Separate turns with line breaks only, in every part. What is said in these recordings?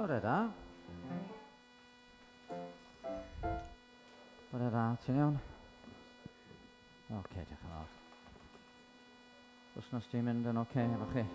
Bore da. Bore da, ti'n iawn? Oce, okay, diolch yn fawr. Wsnos ti'n mynd yn oce okay efo chi?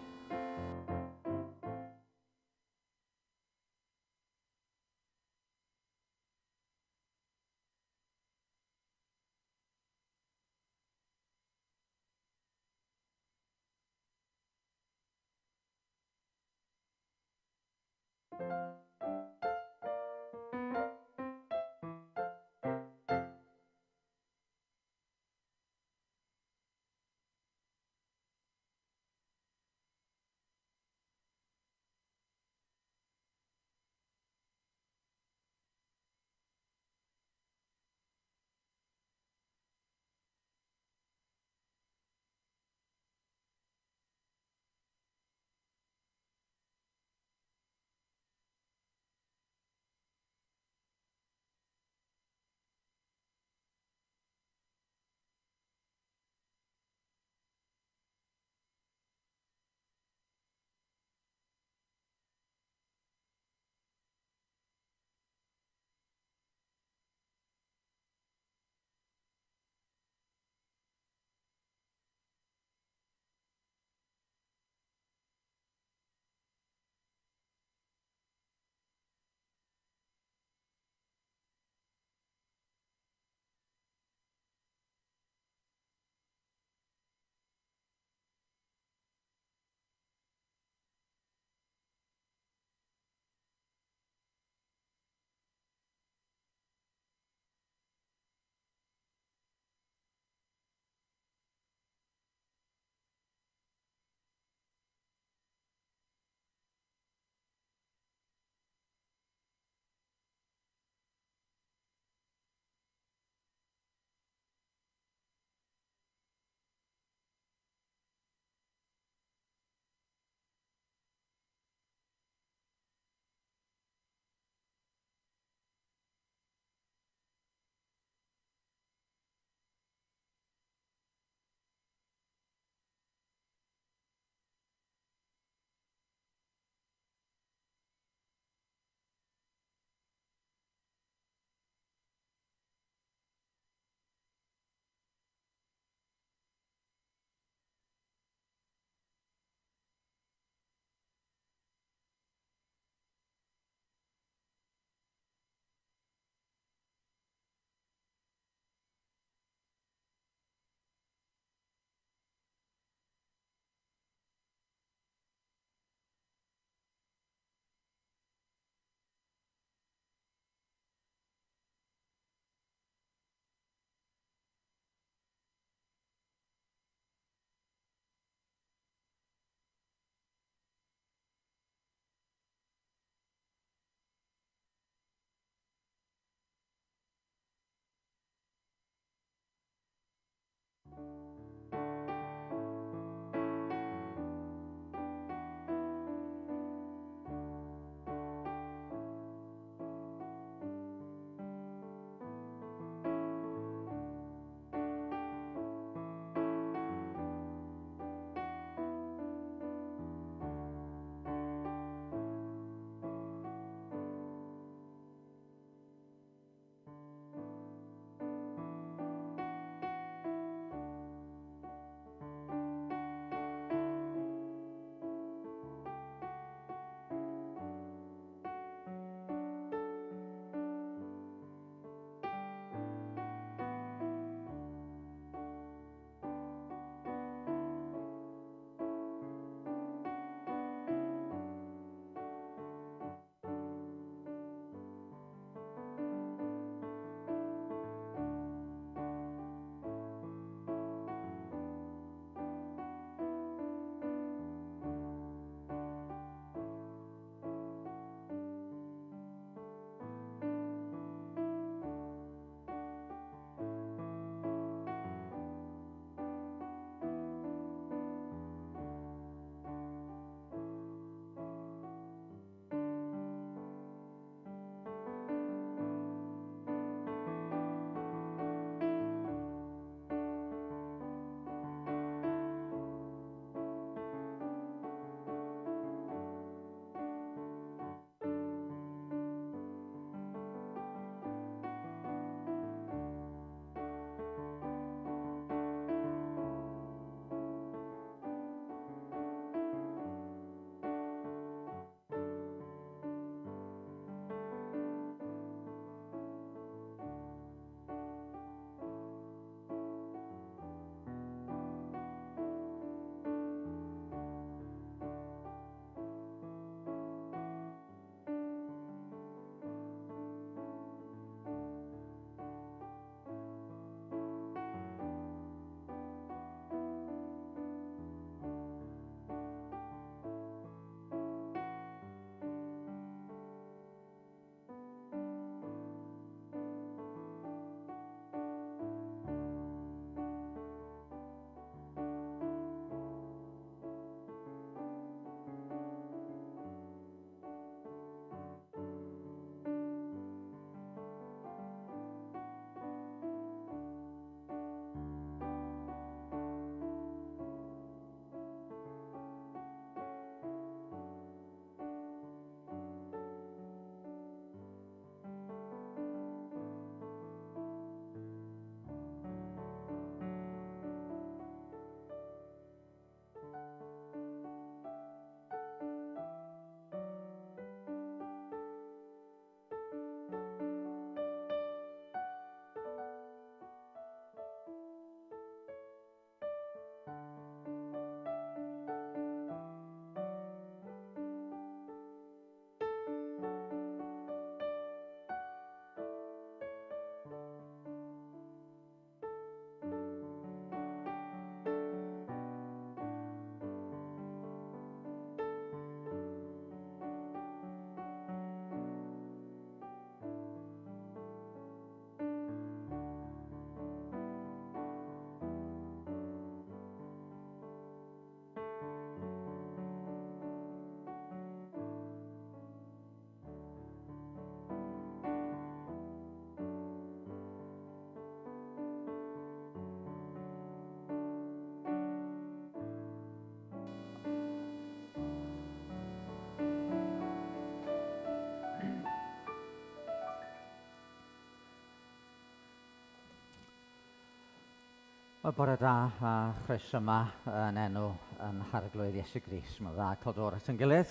Wel, bore da a chroeso yma yn enw yn Harglwydd Iesu Grist. Mae'n dda cael dod at yn gilydd.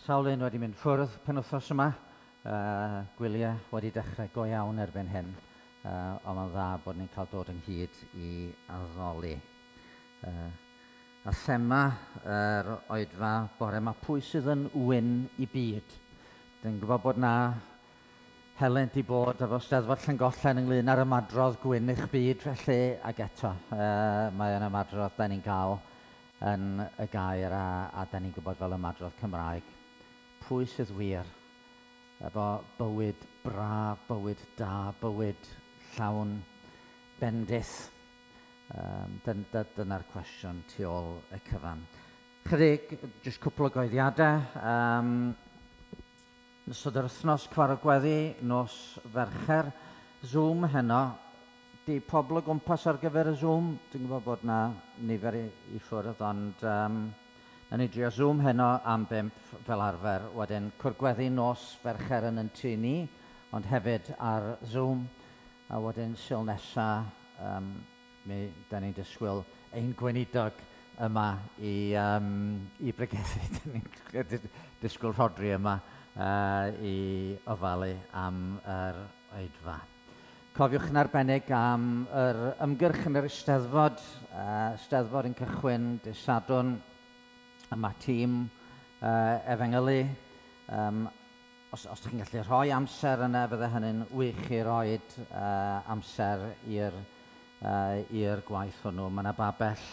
Sawl un wedi mynd ffwrdd penwythnos yma. Gwyliau wedi dechrau go iawn erbyn hyn. Ond mae'n dda bod ni'n cael dod ynghyd i addoli. A thema yr oedfa bore yma, pwy sydd yn wyn i byd? Dwi'n gwybod bod na helynt 'di bod efo Steddfod Llangollen ynglyn â'r ymadrodd gwyn eich byd felly, ac eto, mae o'n ymadrodd 'da ni'n cael yn y gair a, a 'da ni'n gwybod fel ymadrodd Cymraeg. Pwy sydd wir efo bywyd braf, bywyd da, bywyd llawn bendith? Um, dyn, dyna'r cwestiwn tu ôl y cyfan. Chydig, jyst cwpl o goeddiadau. Um, Yn ystod yr wythnos Cwaro Gweddi, nos Fercher, Zoom heno. Di pobl o gwmpas ar gyfer y Zoom? Dwi'n gwybod bod na nifer i, i ffwrdd, ond um, na ni drio Zoom heno am bump fel arfer. Wedyn Cwr Gweddi nos Fercher yn yn tŷ ni, ond hefyd ar Zoom. A wedyn Sul nesa, um, Mi da ni'n disgwyl ein gweinidog yma i, um, i bregethu. Da ni'n disgwyl Rhodri yma i ofalu am yr oedfa. Cofiwch yn arbennig am yr ymgyrch yn yr Eisteddfod, Steddfod yn cychwyn dydd Sadwrn. Mae tîm efengylu. Um, os, os chi'n gallu rhoi amser yna, fydde hynny'n wych i roed amser i'r i'r gwaith hwnnw. Mae yna babell,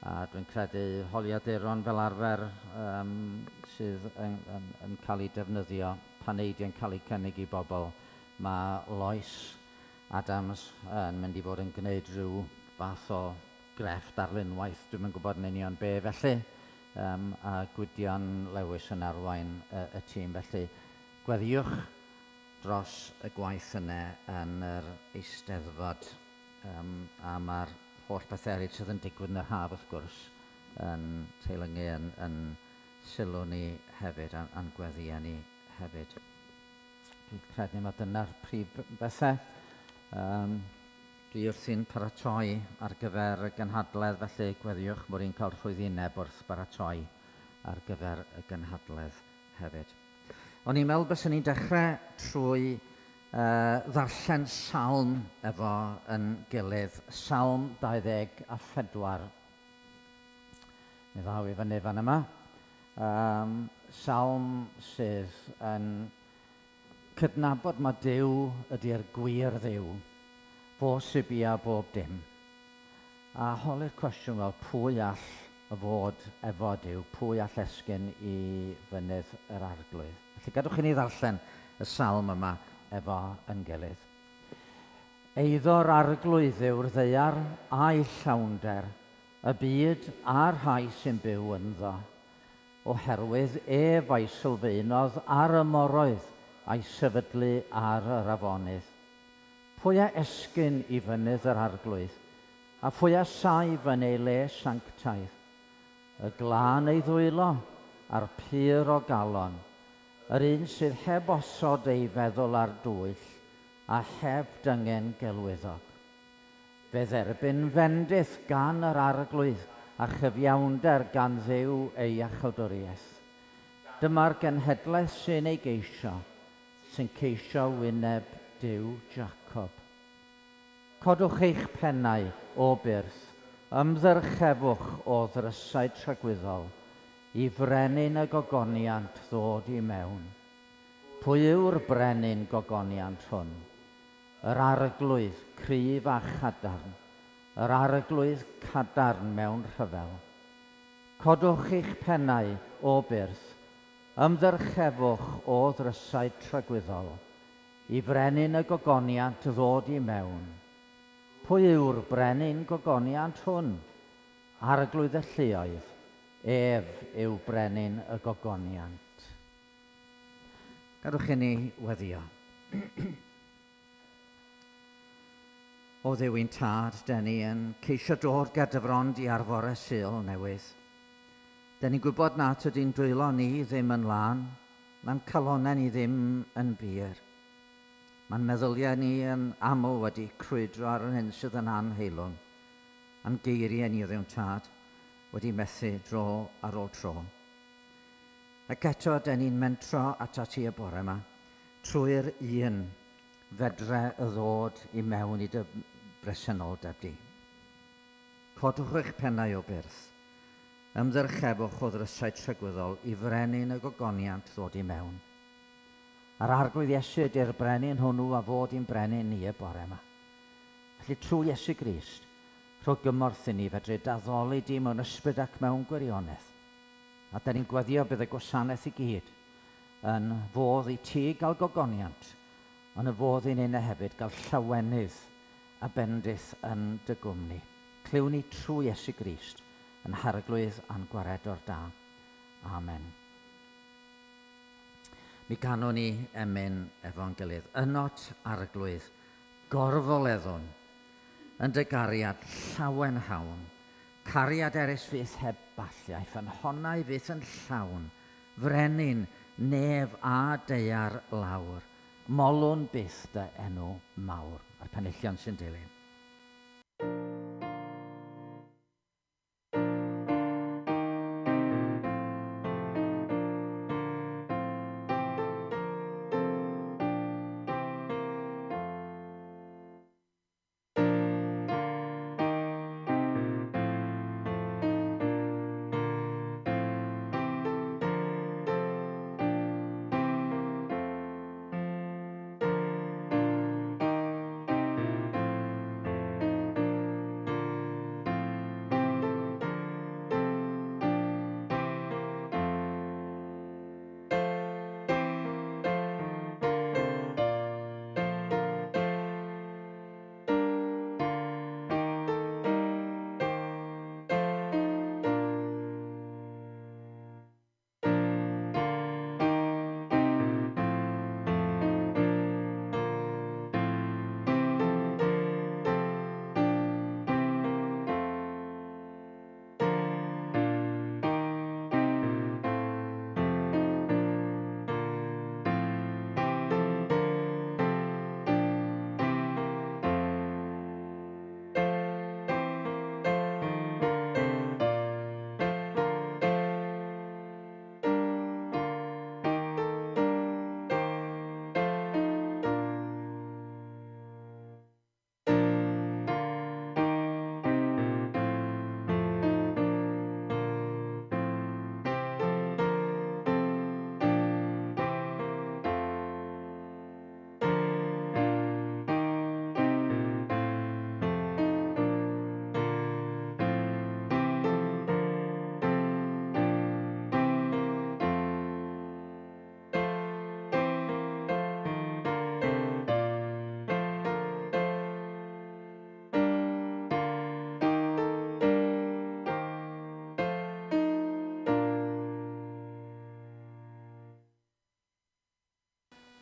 a dwi'n credu holiaduron fel arfer um, sydd yn, yn, yn cael eu defnyddio, paneidiau'n cael eu cynnig i bobl. Mae Lois Adams yn mynd i fod yn gwneud rhyw fath o grefft arlunwaith, dwi'm yn gwybod yn union be felly, yym a Gwydion Lewis yn arwain y, y tîm felly gweddïwch dros y gwaith yna yn yr Eisteddfod yym a mae'r holl bethau eraill sydd yn digwydd yn yr haf wrth gwrs yn teilyngu yn, yn sylw ni hefyd a'n, a'n gweddïau ni hefyd. Dwi'n credu mae dyna'r prif bethau. Um, dwi wrthi'n paratoi ar gyfer y gynhadledd, felly gweddiwch mod i'n cael rhwyddineb wrth baratoi ar gyfer y gynhadledd hefyd. O'n i'n meddwl byswn ni'n dechrau trwy ddarllen salm efo yn gilydd, Salm 24. Mi ddaw i fyny fan yma. Um, salm sydd yn cydnabod mae Duw ydy'r gwir Dduw, fo sy bia bob dim. A holi'r cwestiwn fel pwy all fod efo Duw, pwy all esgyn i fynydd yr Arglwydd? Felly gadwch i ni ddarllen y salm yma efo yn gilydd. Eiddo'r Arglwydd yw'r ddaear a'i llawnder, y byd a'r rhai sy'n byw ynddo, oherwydd ef a'i sylfaenodd ar y moroedd a'i sefydlu ar yr afonydd. Pwy a esgyn i fynydd yr Arglwydd, a phwy a saif yn ei le sanctaidd? Y glân ei ddwylo, a'r pur o galon, yr un sydd heb osod ei feddwl ar dwyll, a heb dyngen gelwyddog. Fe dderbyn fendith gan yr Arglwydd a chyfiawnder gan Dduw ei iachawdwriaeth. Dyma'r genhedlaeth sy'n ei geisio, sy'n ceisio wyneb Duw Jacob. Codwch eich pennau, O byrth, ymddyrchefwch o ddrysau tragwyddol, i frenin y gogoniant ddod i mewn. Pwy yw'r brenin gogoniant hwn? Yr Arglwydd, cryf a chadarn, yr Arglwydd cadarn mewn rhyfel. Codwch eich pennau, O byrth, ymddyrchefwch o ddrysau tragwyddol, i frenin y gogoniant ddod i mewn. Pwy yw'r brenin gogoniant hwn? Arglwydd y lluoedd, ef yw brenin y gogoniant. Gadwch i ni weddio. O Dduw ein Tad, den ni yn ceisio dod ger dy fron di ar fore Sul newydd. Den ni'n gwybod na tydi'n dwylo ni ddim yn lân, na'n calonnau ni ddim yn bur. Mae'n meddyliau ni yn aml wedi crwydro ar yr hyn sydd yn anheilwng. A'n geiriau ni o Dduw'n Tad wedi methu dro ar ôl tro. Ac eto, dyn ni'n mentro atat ti y bore yma, trwy'r un fedre y ddod i mewn i dy bresenoldeb di. Codwch eich pennau o byrth. Ymddyrchefwch o ddrysau tragwyddol i frenin y gogoniant ddod i mewn. A'r Arglwydd Iesu ydy'r brenin hwnnw a fod i'n brenin ni y bore yma. Felly trwy Iesu Grist, rho gymorth i ni fedru d'addoli di mewn ysbryd ac mewn gwirionedd. A da ni'n gweddio bydd y gwasanaeth i gyd yn fodd i ti gael gogoniant, ond yn fodd i ninne hefyd gael llawenydd a bendith yn dy gwmni. Clyw ni trwy Iesu Grist, yn Harglwydd a'n Gwaredwr da. Amen. Mi ganwn ni emyn efo'n gilydd. Ynot Arglwydd, gorfoleddwn, yn dy gariad llawen hawn, cariad erys fyth heb balliau, ffynhonnau fyth yn llawn, frenin, nef a daear lawr, molwn byth dy enw mawr. A'r penillion sy'n dilyn.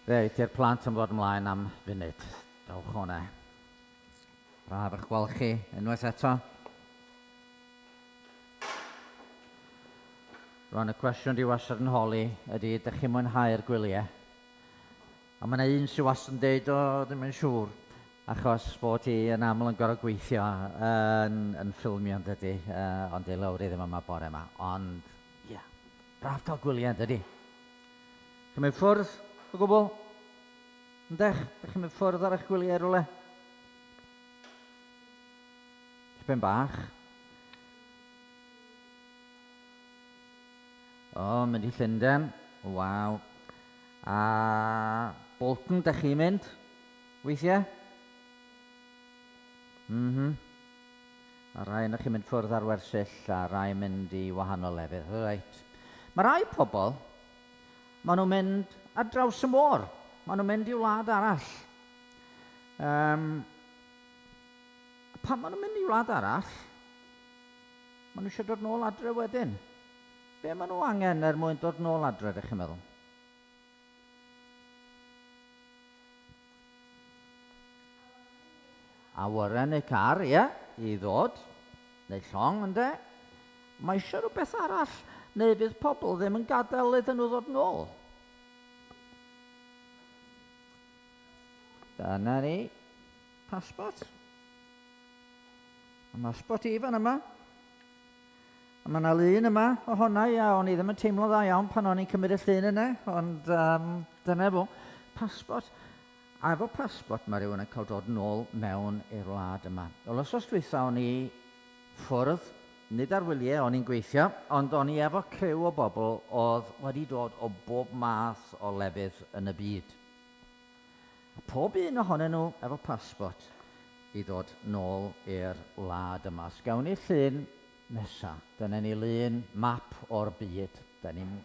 Reit, i'r plant am ddod ymlaen am funud. Dewch o 'na. Braf eich gweld chi unwaith eto. Rwan y cwestiwn dwi wastad yn holi ydy, ydych chi'n mwynhau'r gwyliau? A mae yna un sydd wastad yn deud, o, ddim yn siŵr, achos bod hi yn aml yn gorfod gweithio yn, yn ffilmio, yn dydy, uh, ond ei Lowri ddim yma bore yma. Ond, ie, yeah, braf cael gwyliau, yn dydy? Chi'n mynd ffwrdd o gwbl? Yndech? Dych chi'n mynd ffwrdd ar eich gwyliau rhywle? Tipyn bach. O, mynd i Llundain. Waw. A Bolton, dych chi'n mynd? Weithiau? Mhm. A rai yna chi'n mynd ffwrdd ar wersyll a rai yn mynd i wahanol lefydd. Reit. Mae rai pobl, maen nhw'n mynd ar draws y môr. Maen nhw'n mynd i wlad arall. Um, pan maen nhw'n mynd i wlad arall, maen nhw eisiau dod nôl adre wedyn. Be maen nhw angen er mwyn dod nôl adre, ydych chi'n meddwl? Awyren neu car, ie, i ddod, neu llong, ynde? Mae eisiau rhywbeth arall, neu fydd pobl ddim yn gadael iddyn nhw ddod nôl. Dyna ni. Passport. A mae spot i fan yma. A mae yna lun yma ohona i, a o'n i ddim yn teimlo dda iawn pan o'n i'n cymryd y llun yna, ond um, dyna fo. Passport. A efo passport mae rhywun yn cael dod nôl mewn i'r wlad yma. Wel, wythnos dwytha o'n i ffwrdd, nid ar wyliau, o'n i'n gweithio, ond o'n i efo criw o bobl oedd wedi dod o bob math o lefydd yn y byd. A pob un ohonyn nhw efo pasbort i ddod nôl i'r wlad yma. Os gawn ni llun nesa, dyna ni lun map o'r byd. Da ni'n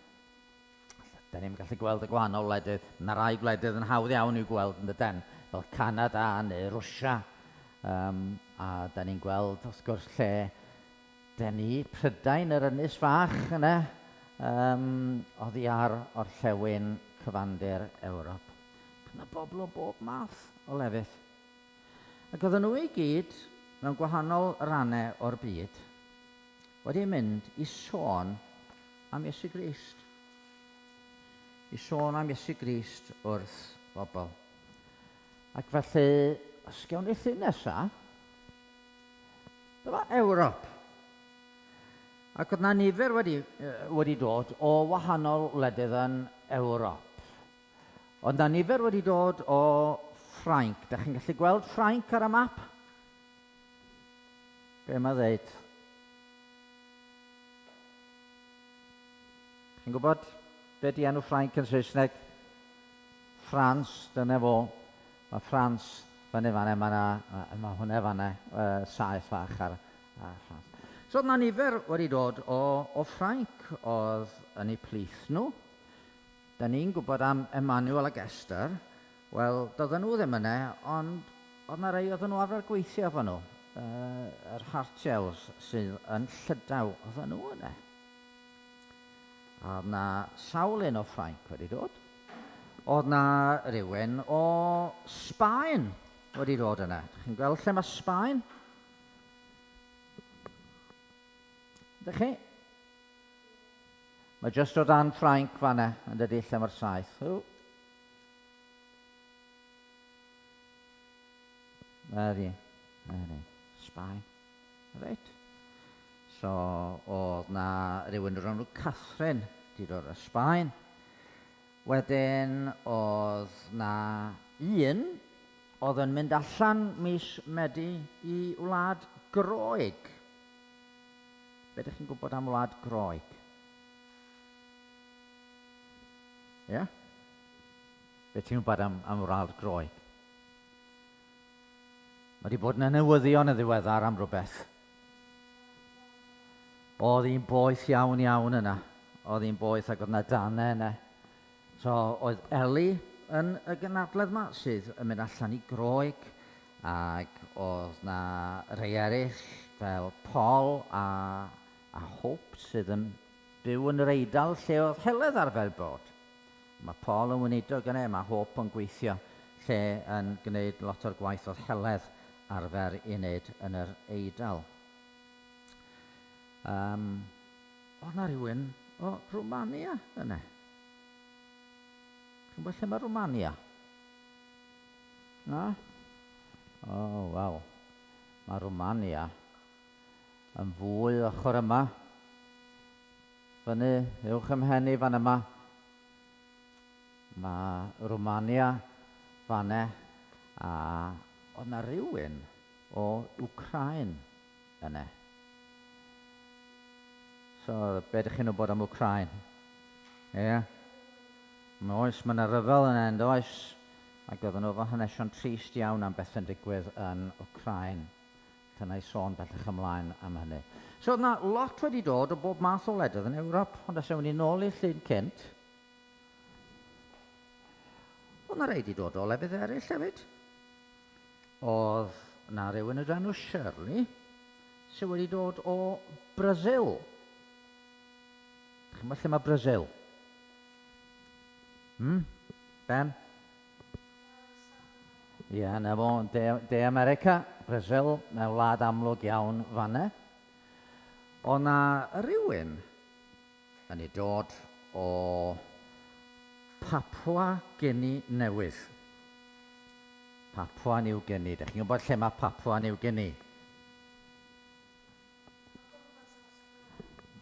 da ni'n gallu gweld y gwahanol wledydd. Mae rai gwledydd yn hawdd iawn i'w gweld yn dyden, fel Canada neu Rwsia. Um, a da ni'n gweld, wrth gwrs, lle da ni, Prydain, yr ynys fach yna, um, oddi ar orllewin cyfandir Ewrop. Yna bobl o bob math o lefydd. Ac oedden nhw i gyd, mewn gwahanol rannau o'r byd, wedi mynd i sôn am Iesu Grist. I sôn am Iesu Grist wrth bobl. Ac felly, os gewn ni llun nesa, dyma Ewrop. Ac oedd na nifer wedi, wedi dod o wahanol wledydd yn Ewrop. Oedd na nifer wedi dod o Ffrainc. Da chi'n gallu gweld Ffrainc ar y map? Be mae ddeud? Chi'n gwybod be di enw Ffrainc yn Saesneg? France, dyna fo. Mae France fyny fan'na, mae 'na, mae hwnna fan'na, uh, saeth fach ar, ar France. So oedd 'na nifer wedi dod o, o Ffrainc oedd yn eu plith nhw. Da ni'n gwybod am Emmanuel ac Esther. Wel, doedden nhw ddim yna, ond oedd 'na rei oedden nhw arfer gweithio efo nhw. Uh, yr Hartels sydd yn Llydaw, oedden nhw yna. A oedd 'na sawl un o Ffrainc wedi dod. Oedd 'na rywun o Sbaen wedi dod yna. Dych chi'n gweld lle mae Sbaen? Ydych chi? Mae jyst o dan Ffrainc fanna, yn dydy, lle mae'r saeth. Ww. Na di. Na di. Sbaen. Reit. So, oedd na rhywun o'r enw Catherine di dod o Sbaen. Wedyn, oedd na un oedd yn mynd allan mis Medi i wlad Groeg. Be ydych chi'n gwybod am wlad Groeg? Ie? Yeah? Be ti'n gwybod am, am wlad Groeg? Mae wedi bod yn y newyddion yn ddiweddar am rhywbeth. Oedd hi'n boeth iawn iawn yna. Oedd hi'n boeth ac oedd yna danau yna. So oedd Eli yn y gynadledd yma sydd yn mynd allan i Groeg ac oedd na rei eraill fel Paul a, a Hope sydd yn byw yn yr Eidal lle oedd Heledd arfer bod. Mae Paul yn weinidog yna, mae Hope yn gweithio lle yn gwneud lot o'r gwaith oedd Heledd arfer i wneud yn yr Eidal. Um, oedd na rhywun o Rwmania yna. Chi'n gwybod lle mae Rwmania? Na? O, oh, wel. Mae Rwmania yn fwy ochr yma. Fyny uwch ym mhen i fan yma. Mae Rwmania fanne a oedd na rywun o Wcráin yne. So, be ydych chi'n wybod am Wcráin? Ie? Yeah. Oes, mae yna ryfel yna, yn does? Ac oedden nhw efo hanesion trist iawn am beth yn digwydd yn Wcráin. Dyna i sôn bellach ymlaen am hynny. So oedd 'na lot wedi dod o bob math o wledydd yn Ewrop, ond os ewn ni nôl i'r llun cynt, oedd 'na rei wedi dod o lefydd eraill hefyd. Oedd 'na rywun o'r enw Shirley sydd wedi dod o Brazil. Chi'n gwybod lle mae Brazil? Hmm? Ben? Ie, na fo, De, De America, Brazil, mae'n wlad amlwg iawn fanna. O na rhywun yn ei dod o Papua Guinea Newydd. Papua New Guinea. Dych chi'n gwybod lle mae Papua New Guinea?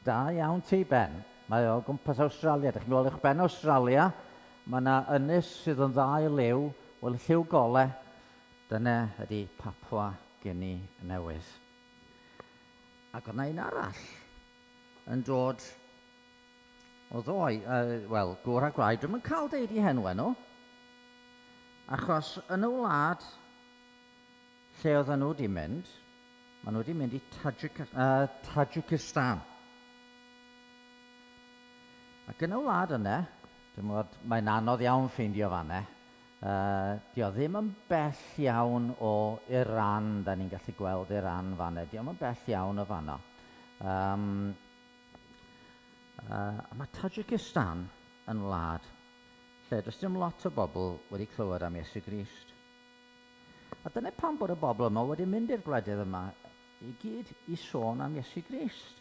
Da iawn ti, Ben. Mae o gwmpas Awstralia. Dych chi'n gweld uwch ben Awstralia, mae yna ynys sydd yn ddau liw, wel lliw gole. Dyna ydy Papua Guinea Newydd. Ac oedd yna un arall yn dod o ddoe, uh, wel, gŵr a gwraig, dwi'm yn cael deud i henwe nhw, achos yn y wlad lle oedden nhw wedi mynd, maen nhw wedi mynd i Tajik, uh, Tajikistan. Ac yn y wlad yna, dwi'n gwybod, mae'n anodd iawn ffeindio fanna, uh, di o ddim yn bell iawn o Iran, da ni'n gallu gweld Iran fanna, di o'm yn bell iawn o fanno. Um, Uh, a mae Tajikistan yn wlad lle does dim lot o bobl wedi clywed am Iesu Grist. A dyna pam bod y bobl yma wedi mynd i'r gwledydd yma i gyd i sôn am Iesu Grist.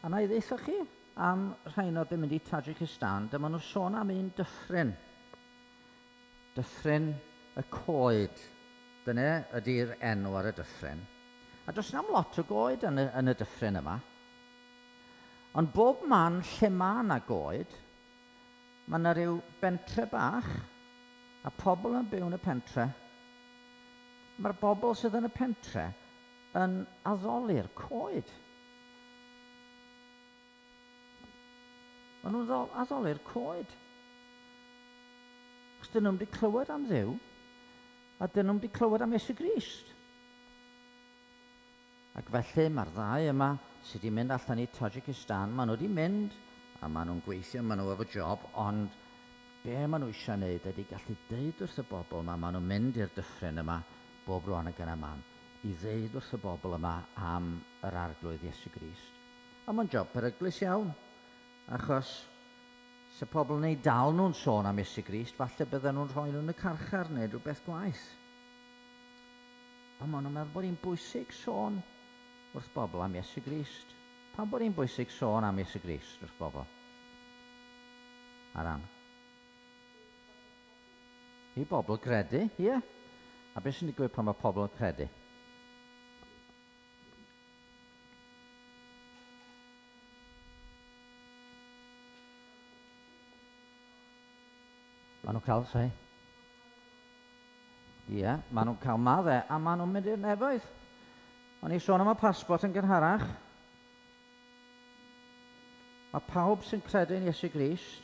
A na i ddeitha chi am rhain oedd yn mynd i Tajikistan, dyma nhw sôn am un dyffryn. Dyffryn y Coed. Dyna ydy'r enw ar y dyffryn. A does na'm lot o goed yn y, yn y dyffryn yma. Ond bob man lle mae yna goed, mae yna rhyw bentre bach, a pobl yn byw yn y pentre. Mae'r bobl sydd yn y pentre yn addoli'r coed. Maen nhw'n addoli'r coed. Os dyn nhw'n wedi clywed am Dduw, a dyn nhw'n wedi clywed am Iesu Grist. Ac felly mae'r ddau yma sydd wedi mynd allan i Tajikistan, maen nhw wedi mynd a maen nhw'n gweithio, maen nhw efo job, ond be maen nhw eisiau wneud ydy gallu deud wrth y bobl yma, maen nhw'n mynd i'r dyffryn yma bob rwan ac yn y man, i ddeud wrth y bobl yma am yr Arglwydd Iesu Grist. A mae'n job peryglus iawn, achos se pobl yn eu dal nhw'n sôn am Iesu Grist, falle bydden nhw'n rhoi nhw'n y carchar neu rhywbeth gwaeth. Ond maen nhw'n meddwl bod hi'n bwysig sôn wrth bobl am Iesu Grist. Pam bod hi'n bwysig sôn am Iesu Grist wrth bobl? Aran. I bobl gredu, ie. A beth sy'n digwydd pan mae pobl yn credu? Maen nhw'n cael, sorry. Ie, maen nhw'n cael madde a maen nhw'n mynd i'r nefoedd. O'n i sôn am y pasbort yn gynharach. Mae pawb sy'n credu yn Iesu Grist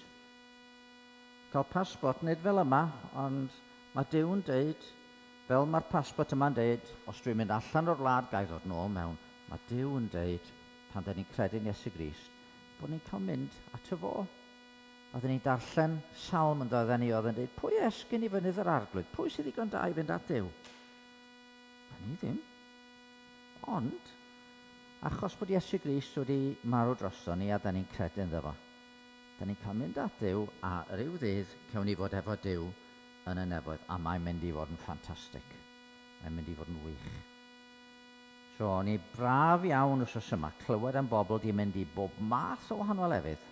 cael pasbort, nid fel yma, ond mae Duw'n deud, fel mae'r pasbort yma'n deud, os dwi'n mynd allan o'r wlad, ga i ddod nôl mewn. Mae Duw yn deud, pan da ni'n credu'n Iesu Grist, bod ni'n cael mynd ato fo. Oedden ni'n darllen salm yn doedden ni oedd yn dweud, pwy esgyn i fynydd yr arglwydd? Pwy sydd ddigon da i fynd at Dduw? A ni ddim. Ond, achos bod Iesu Grist wedi marw drosto ni a da ni'n credu ynddo fo, da ni'n cael mynd at Dduw a ryw ddydd cewn ni fod efo Duw yn y nefoedd a mae'n mynd i fod yn ffantastig. Mae'n mynd i fod yn wych. So, o'n i braf iawn wsos yma clywed am bobl di mynd i bob math o wahanol lefydd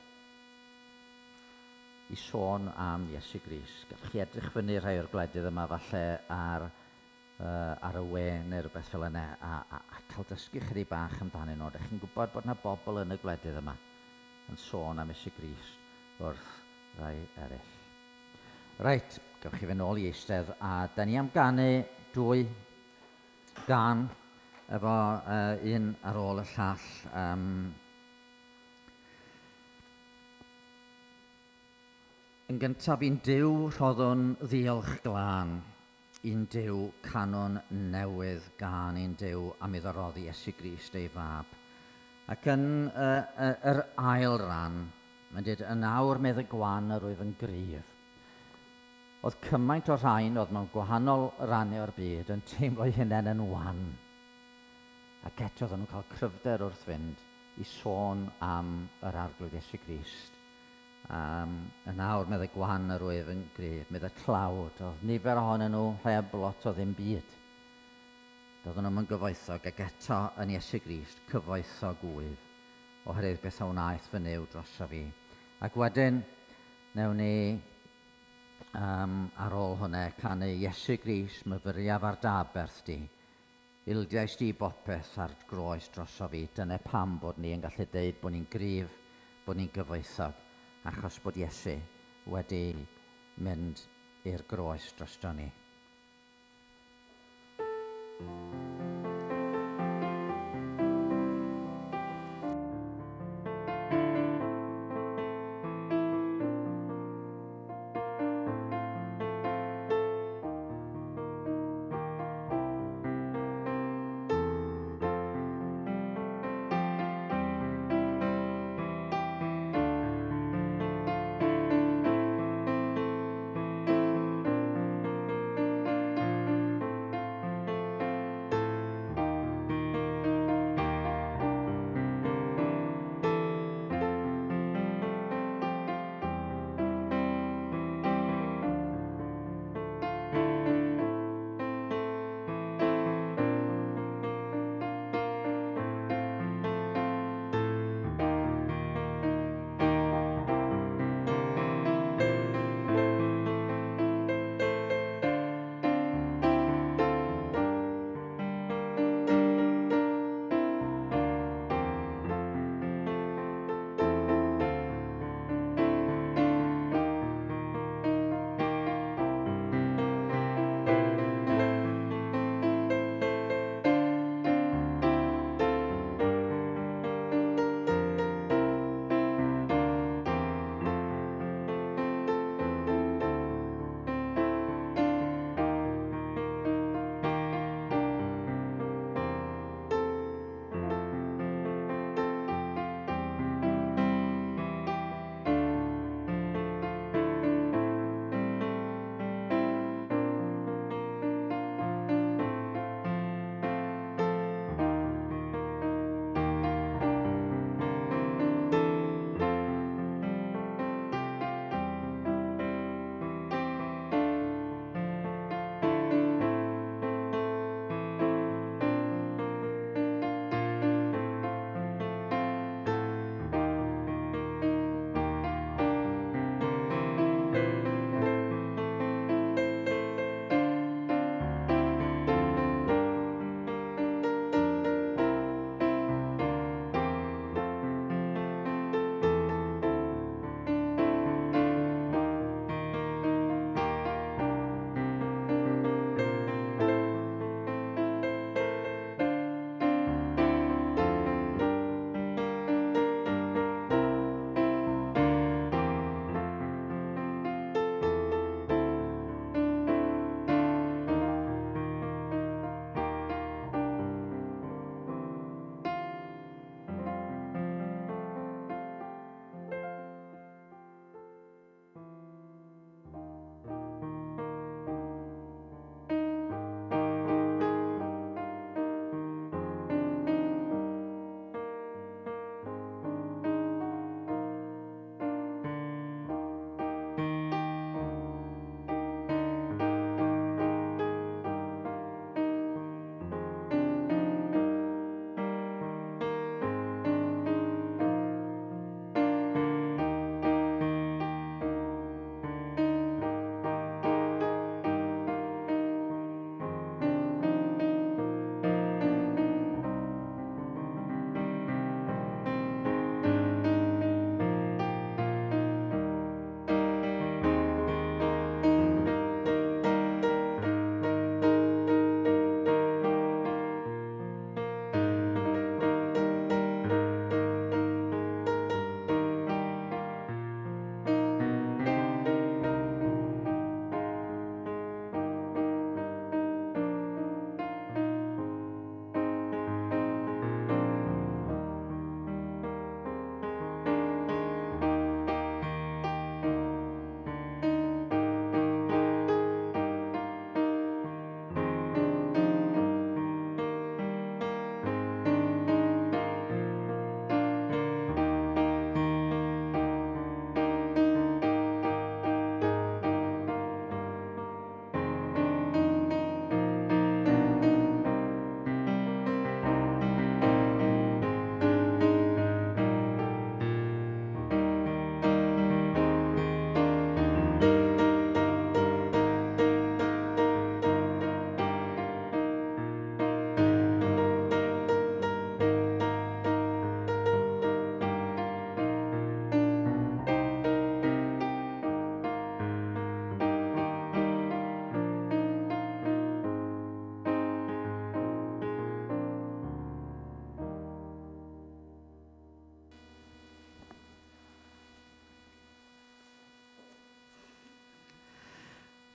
i sôn am Iesu Grist. Gallwch chi edrych fyny rhai o'r gwledydd yma falle ar, uh, ar y we neu rhywbeth fel yna a, a, a cael dysgu chydig bach amdanyn nhw. Dych chi'n gwybod bod yna bobl yn y gwledydd yma yn sôn am Iesu Grist wrth rai eraill. Reit, gewch chi fynd nôl i eistedd a da ni am ganu dwy gan efo uh, un ar ôl y llall. Um, Yn gyntaf i'n Duw rhoddwn ddiolch glân, i'n Duw canwn newydd gân i'n Duw am iddo roddi Iesu Grist ei Fab. Ac yn y, y, yr ail ran, mae'n dweud, Yn awr medd y gwan yr wyf yn gryf. Oedd cymaint o'r rhain oedd mewn gwahanol rannau o'r byd yn teimlo'u hunain yn wan. Ac eto oedden nhw'n cael cryfder wrth fynd i sôn am yr Arglwydd Iesu Grist. Um, yn awr, meddai gwan yr wyf yn gryf, meddai tlawd, oedd nifer ohonyn nhw heb lot o ddim byd. Doedden nhw'm yn gyfoethog, ac eto yn Iesu Grist, cyfoethog wyf, oherwydd beth a wnaeth fy Nuw drosof fi. Ac wedyn, newn ni, um, ar ôl hwnna, canu Iesu Grist, myfyriaf ar dy aberth di. Ildiais di bopeth ar groes drosof fi. Dyna pam bod ni yn gallu deud bod ni'n gryf, bod ni'n gyfoethog, achos bod Iesu wedi mynd i'r groes drosto ni.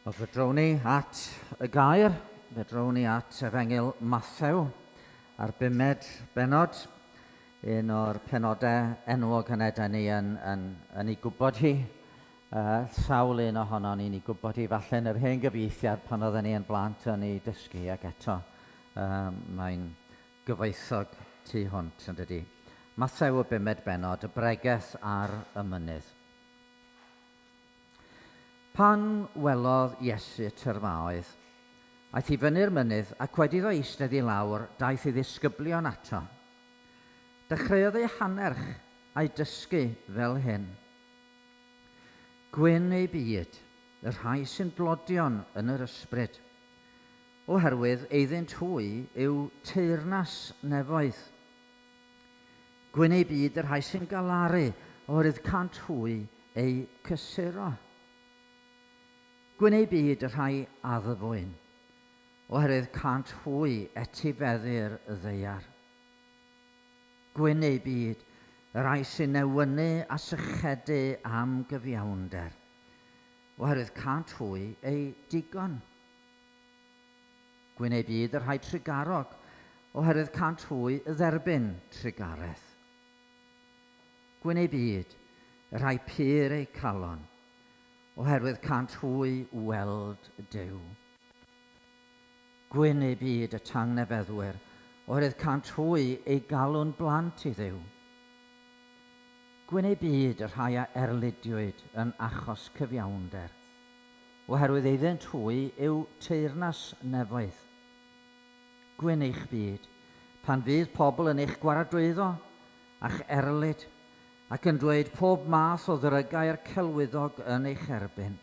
Wel, fe drown ni at y gair, fe drown ni at Efengyl Mathew a'r bumed bennod, un o'r penodau enwog yna da ni yn, yn, yn ei gwybod hi. Sawl un ohonon ni'n ei gwybod hi, falle yn yr hen gyfieithiad pan oedden ni yn blant yn ei dysgu, ac eto mae'n gyfoethog tu hwnt, yn dydy. Mathew y bumed bennod, y bregeth ar y mynydd. Pan welodd Iesu y tyrfaoedd, aeth i fyny'r mynydd, ac wedi iddo eistedd i lawr, daeth ei ddisgyblion ato. Dechreuodd eu hannerch a'u dysgu fel hyn. Gwyn eu byd, y rhai sy'n dlodion yn yr ysbryd, oherwydd eiddynt hwy yw teyrnas nefoedd. Gwyn eu byd y rhai sy'n galaru, oherwydd cânt hwy eu cysuro. Gwyn eu byd y rhai addfwyn, oherwydd cânt hwy etifeddu'r ddaear. Gwyn eu byd, y rhai sy'n newynu a sychedu am gyfiawnder, oherwydd cânt hwy eu digon. Gwyn eu byd y rhai trugarog, oherwydd cânt hwy dderbyn trugaredd. Gwyn eu byd y rhai pur eu calon, oherwydd cânt hwy weld Duw. Gwyn eu byd y tangnefeddwyr, oherwydd cânt hwy eu galw'n blant i Dduw. Gwyn eu byd y rhai a erlidiwyd yn achos cyfiawnder, oherwydd eiddynt hwy yw teyrnas nefoedd. Gwyn eich byd, pan fydd pobl yn eich gwaradwyddo a'ch erlid, ac yn dweud pob math o ddrygau'r celwyddog yn eich erbyn.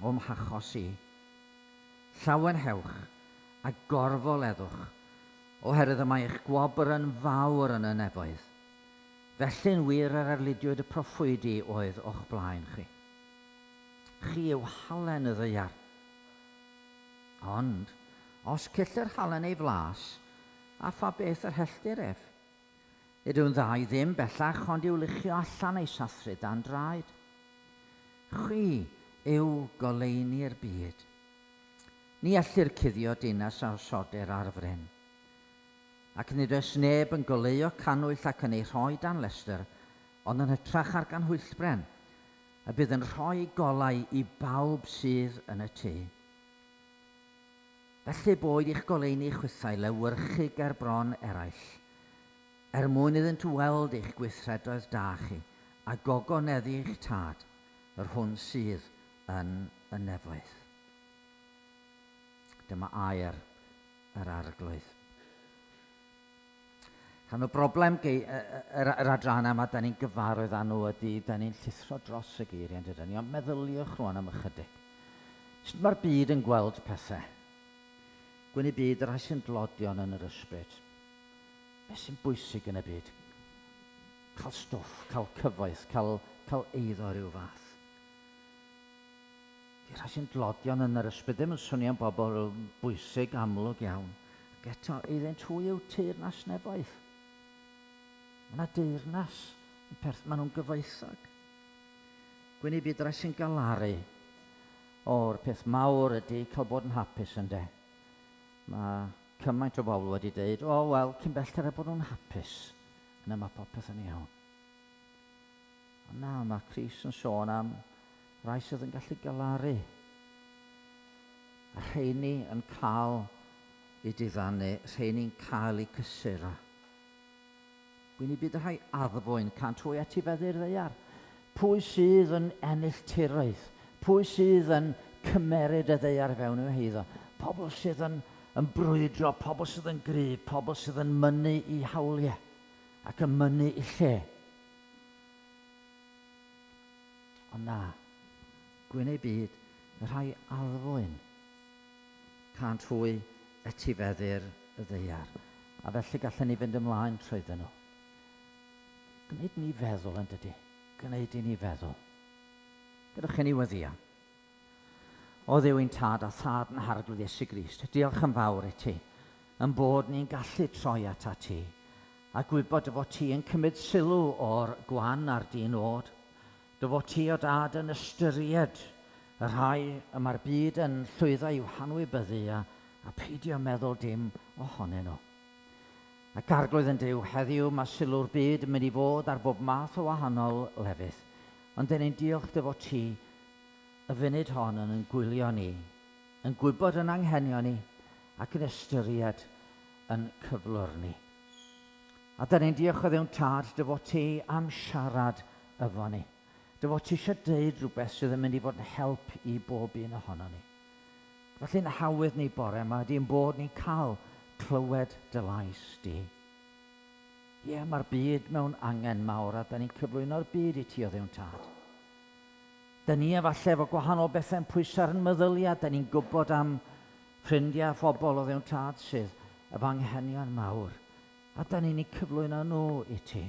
O'm hachos i. Llawenhewch, a gorfoleddwch, oherwydd y mae eich gwobr yn fawr yn y nefoedd. Felly'n wir yr erlidiwyd y proffwydi oedd o'ch blaen chi. Chi yw halen y ddaear. Ond, os cyll yr halen ei flas, a pha beth yr helltir ef? Nid yw'n dda i ddim bellach ond i'w luchio allan a'i sathru dan draed. Chwi yw goleuni'r byd. Ni ellir cuddio dinas a osodir ar fryn. Ac nid oes neb yn goleuo cannwyll ac yn ei rhoi dan lestr, ond yn hytrach ar ganhwyllbren, y bydd yn rhoi golau i bawb sydd yn y tŷ. Felly boed i'ch goleuni chwithau lewyrchu ger bron eraill, er mwyn iddynt weld eich gweithredoedd da chi, a gogoneddu eich Tad, yr hwn sydd yn y nefoedd. Dyma air yr Arglwydd. Rhan o broblem yr, yr adrannau yma, da ni'n gyfarwydd â nhw ydy, da ni'n llithro dros y geiriau, yn dydyn ni, ond meddyliwch rwan am ychydig. Sut mae'r byd yn gweld pethau? Gwyn y byd y rhai sy'n dlodion yn yr ysbryd. Beth sy'n bwysig yn y byd? Cael stwff, cael cyfoeth, cael, cael eiddo rhyw fath. Di rhai sy'n dlodion yn yr ysbryd ddim yn swnio'n bobl bwysig amlwg iawn. Ac eto, iddynt hwy yw teyrnas nefoedd. Mae yna deyrnas yn perth, maen nhw'n gyfoethog. Gwyn i byd rhai sy'n galaru. O'r peth mawr ydy cael bod yn hapus ynde. Mae cymaint o bobl wedi dweud, o oh, wel, cyn bellter â bod nhw'n hapus, yna mae popeth yn iawn. Ond na, mae Crist yn sôn am rai sydd yn gallu galaru. A rheini yn cael eu diddanu, rheini'n cael eu cysuro. Gwyn i byd y rhai addfwyn, cânt hwy etifeddu'r ddaear. Pwy sydd yn ennill tiroedd? Pwy sydd yn cymeryd y ddaear fewn i'w heiddo? Pobl sydd yn, yn brwydro, pobl sydd yn gryf, pobl sydd yn mynnu i hawliau ac yn mynnu i lle. Ond na, gwyn eu byd, y rhai addfwyn, cânt hwy etifeddu'r ddaear. A felly gallen ni fynd ymlaen trwyddyn nhw. Gwneud ni feddwl yn dydy. Gwneud i ni feddwl. Gadewch i ni weddio. O Dduw ein Tad a Thad yn Harglwydd Iesu Grist, diolch yn fawr i ti, yn bod ni'n gallu troi atat ti, a gwybod dy fod ti yn cymryd sylw o'r gwan a'r di-nod, dy fod ti, o Dad, yn ystyried Y rhai y mae'r byd yn llwyddo i'w hanwybyddu a, a peidio meddwl dim ohonyn nhw. Ac Arglwydd yn Duw, heddiw mae sylw'r byd yn mynd i fod ar bob math o wahanol lefydd, ond dyn ni'n diolch dy fod ti y funud hon yn yn gwylio ni, yn gwybod yn anghenion ni ac yn ystyried yn cyflwr ni. A dyn ni'n diolch o Dduw'n Tad dy fod ti am siarad efo ni. Dy fod ti eisiau deud rhywbeth sydd yn mynd i fod yn help i bob un ohono ni. Felly'n hawydd ni bore yma ydy ein bod ni'n cael clywed dy lais di. Ie, mae'r byd mewn angen mawr a da ni'n cyflwyno'r byd i ti o Dduw'n Tad. Da ni efallai efo gwahanol bethau'n pwyso ar yn meddyliau, da ni'n gwybod am ffrindiau a phobl o Dduw'n Tad sydd efo anghenion mawr, a da ni'n eu cyflwyno nhw i ti.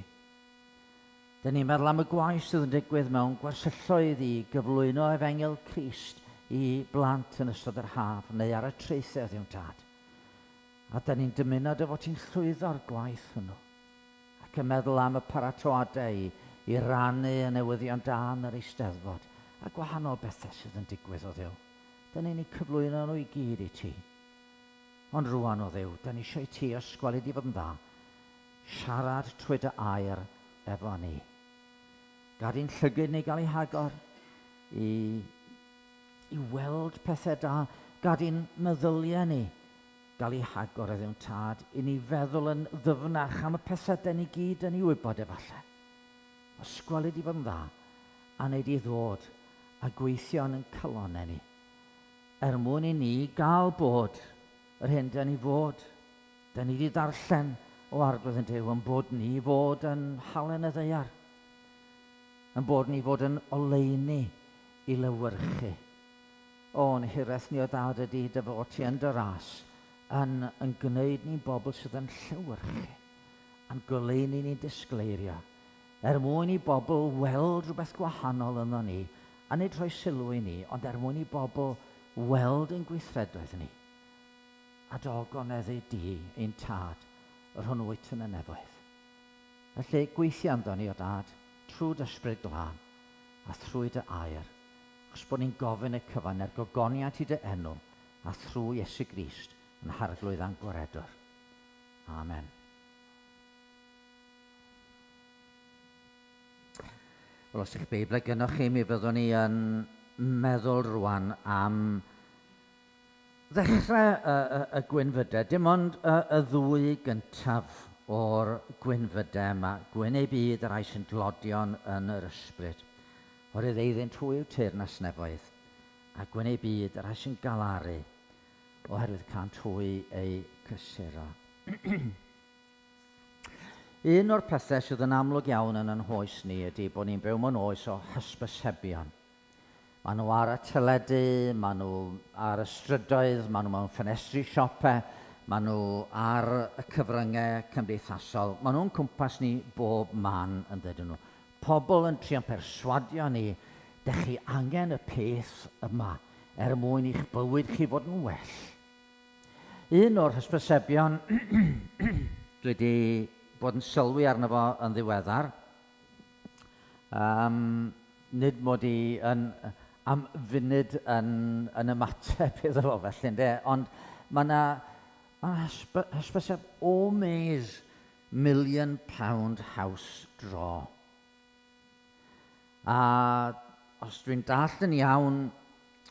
Dyn ni'n meddwl am y gwaith sydd yn digwydd mewn gwersylloedd i gyflwyno Efengyl Crist i blant yn ystod yr haf neu ar y traethau, Dduw'n Tad. A dyn ni'n dymuno dy fod ti'n llwyddo'r gwaith hwnnw. Ac yn meddwl am y paratoadau i, i rannu y newyddion da yn yr Eisteddfod a gwahanol bethau sydd yn digwydd, o Dduw. Dyn ni'n eu cyflwyno nhw i gyd i ti. Ond rwan, o Dduw, dyn ni eisiau i ti, os gweli di fod yn dda, Siarad trwy dy air efo ni. Gad i'n llygyd ni gael ei hagor i, i weld pethau da. Gad i'n meddyliau ni gael ei hagor o Dduw'n Tad i ni feddwl yn ddyfnach am y pethau den ni gyd yn ei wybod efallai. Os gweli di fod yn dda, a wneud i ddod a gweithio yn ein calonnau ni, er mwyn i ni gael bod yr hyn den ni fod. Da ni 'di darllen o Arglwydd yn Duw yn bod ni fod yn halen y ddaear, yn bod ni fod yn oleuni i lewyrchu. O'n hiraeth ni o Dad ydi dy fod ti yn dy ras yn yn gwneud ni'n bobl sydd yn llewyrchu, a'n goleuni ni'n disgleirio, er mwyn i bobl weld rhywbeth gwahanol ynddo ni, a nid rhoi sylw i ni, ond er mwyn i bobl weld ein gweithredoedd ni. A dy ogoneddu di, ein Tad, yr hwn wyt yn y nefoedd. Felly, gweithia ynddo ni, o Dad, trwy dy Ysbryd Glân, a thrwy dy air, achos bod ni'n gofyn y cyfan er gogoniant i dy enw, a thrwy Iesu Grist, yn Harglwydd a'n Gwaredwr. Amen. Wel, os ych Beiblau gynnwch chi, mi fyddwn ni yn meddwl rwan am Ddechrau y, y, y gwynfydau, dim ond y, y ddwy gyntaf o'r gwynfydau yma, gwyn eu byd y rhai sy'n dlodion yn yr ysbryd, oherwydd eiddynt hwy yw teyrnas nefoedd, a gwyn eu byd y rhai sy'n galaru, oherwydd cânt hwy eu cysuro. Un o'r pethau sydd yn amlwg iawn yn yn hoes ni ydy bod ni'n byw mewn oes o hysbysebion. Maen nhw ar y teledu, maen nhw ar y strydoedd, maen nhw mewn ffenestri siope, maen nhw ar y cyfryngau cymdeithasol. Maen nhw'n cwmpas ni bob man, yn dydyn nhw. Pobl yn trio'n perswadio ni, dych chi angen y peth yma er mwyn i'ch bywyd chi fod yn well. Un o'r hysbysebion dwi wedi bod yn sylwi arno fo yn ddiweddar, Um, nid mod i yn, am funud yn, yn ymateb iddo fo felly, ynde? Ond mae yna ma hysbyseb Omaze Million Pound House Draw. A os dwi'n dallt yn iawn,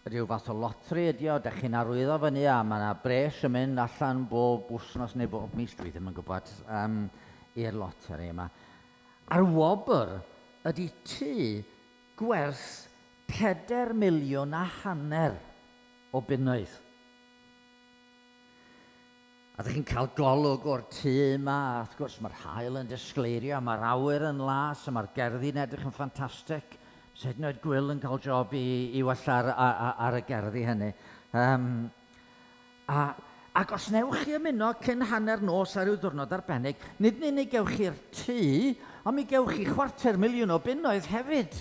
rhyw fath o lotri ydi o, dych chi'n arwyddo fyny a mae yna bres yn mynd allan bob wythnos neu bob mis, dwi ddim yn gwybod, um, i'r loteri yma. A'r wobr ydy tŷ gwerth 4 miliwn a hanner o bunnoedd. A ddych chi'n cael golwg o'r tŷ yma, a wrth gwrs mae'r haul yn disgleirio, mae'r awyr yn las, a mae'r gerddi'n edrych yn ffantastig. Os hyd yn oed Gwil yn cael job i, i wella ar, ar, ar y gerddi hynny. Um, A, ac os wnewch chi ymuno cyn hanner nos ar ryw ddiwrnod arbennig, nid yn unig gewch chi'r tŷ, ond mi gewch chi chwarter miliwn o bunnoedd hefyd.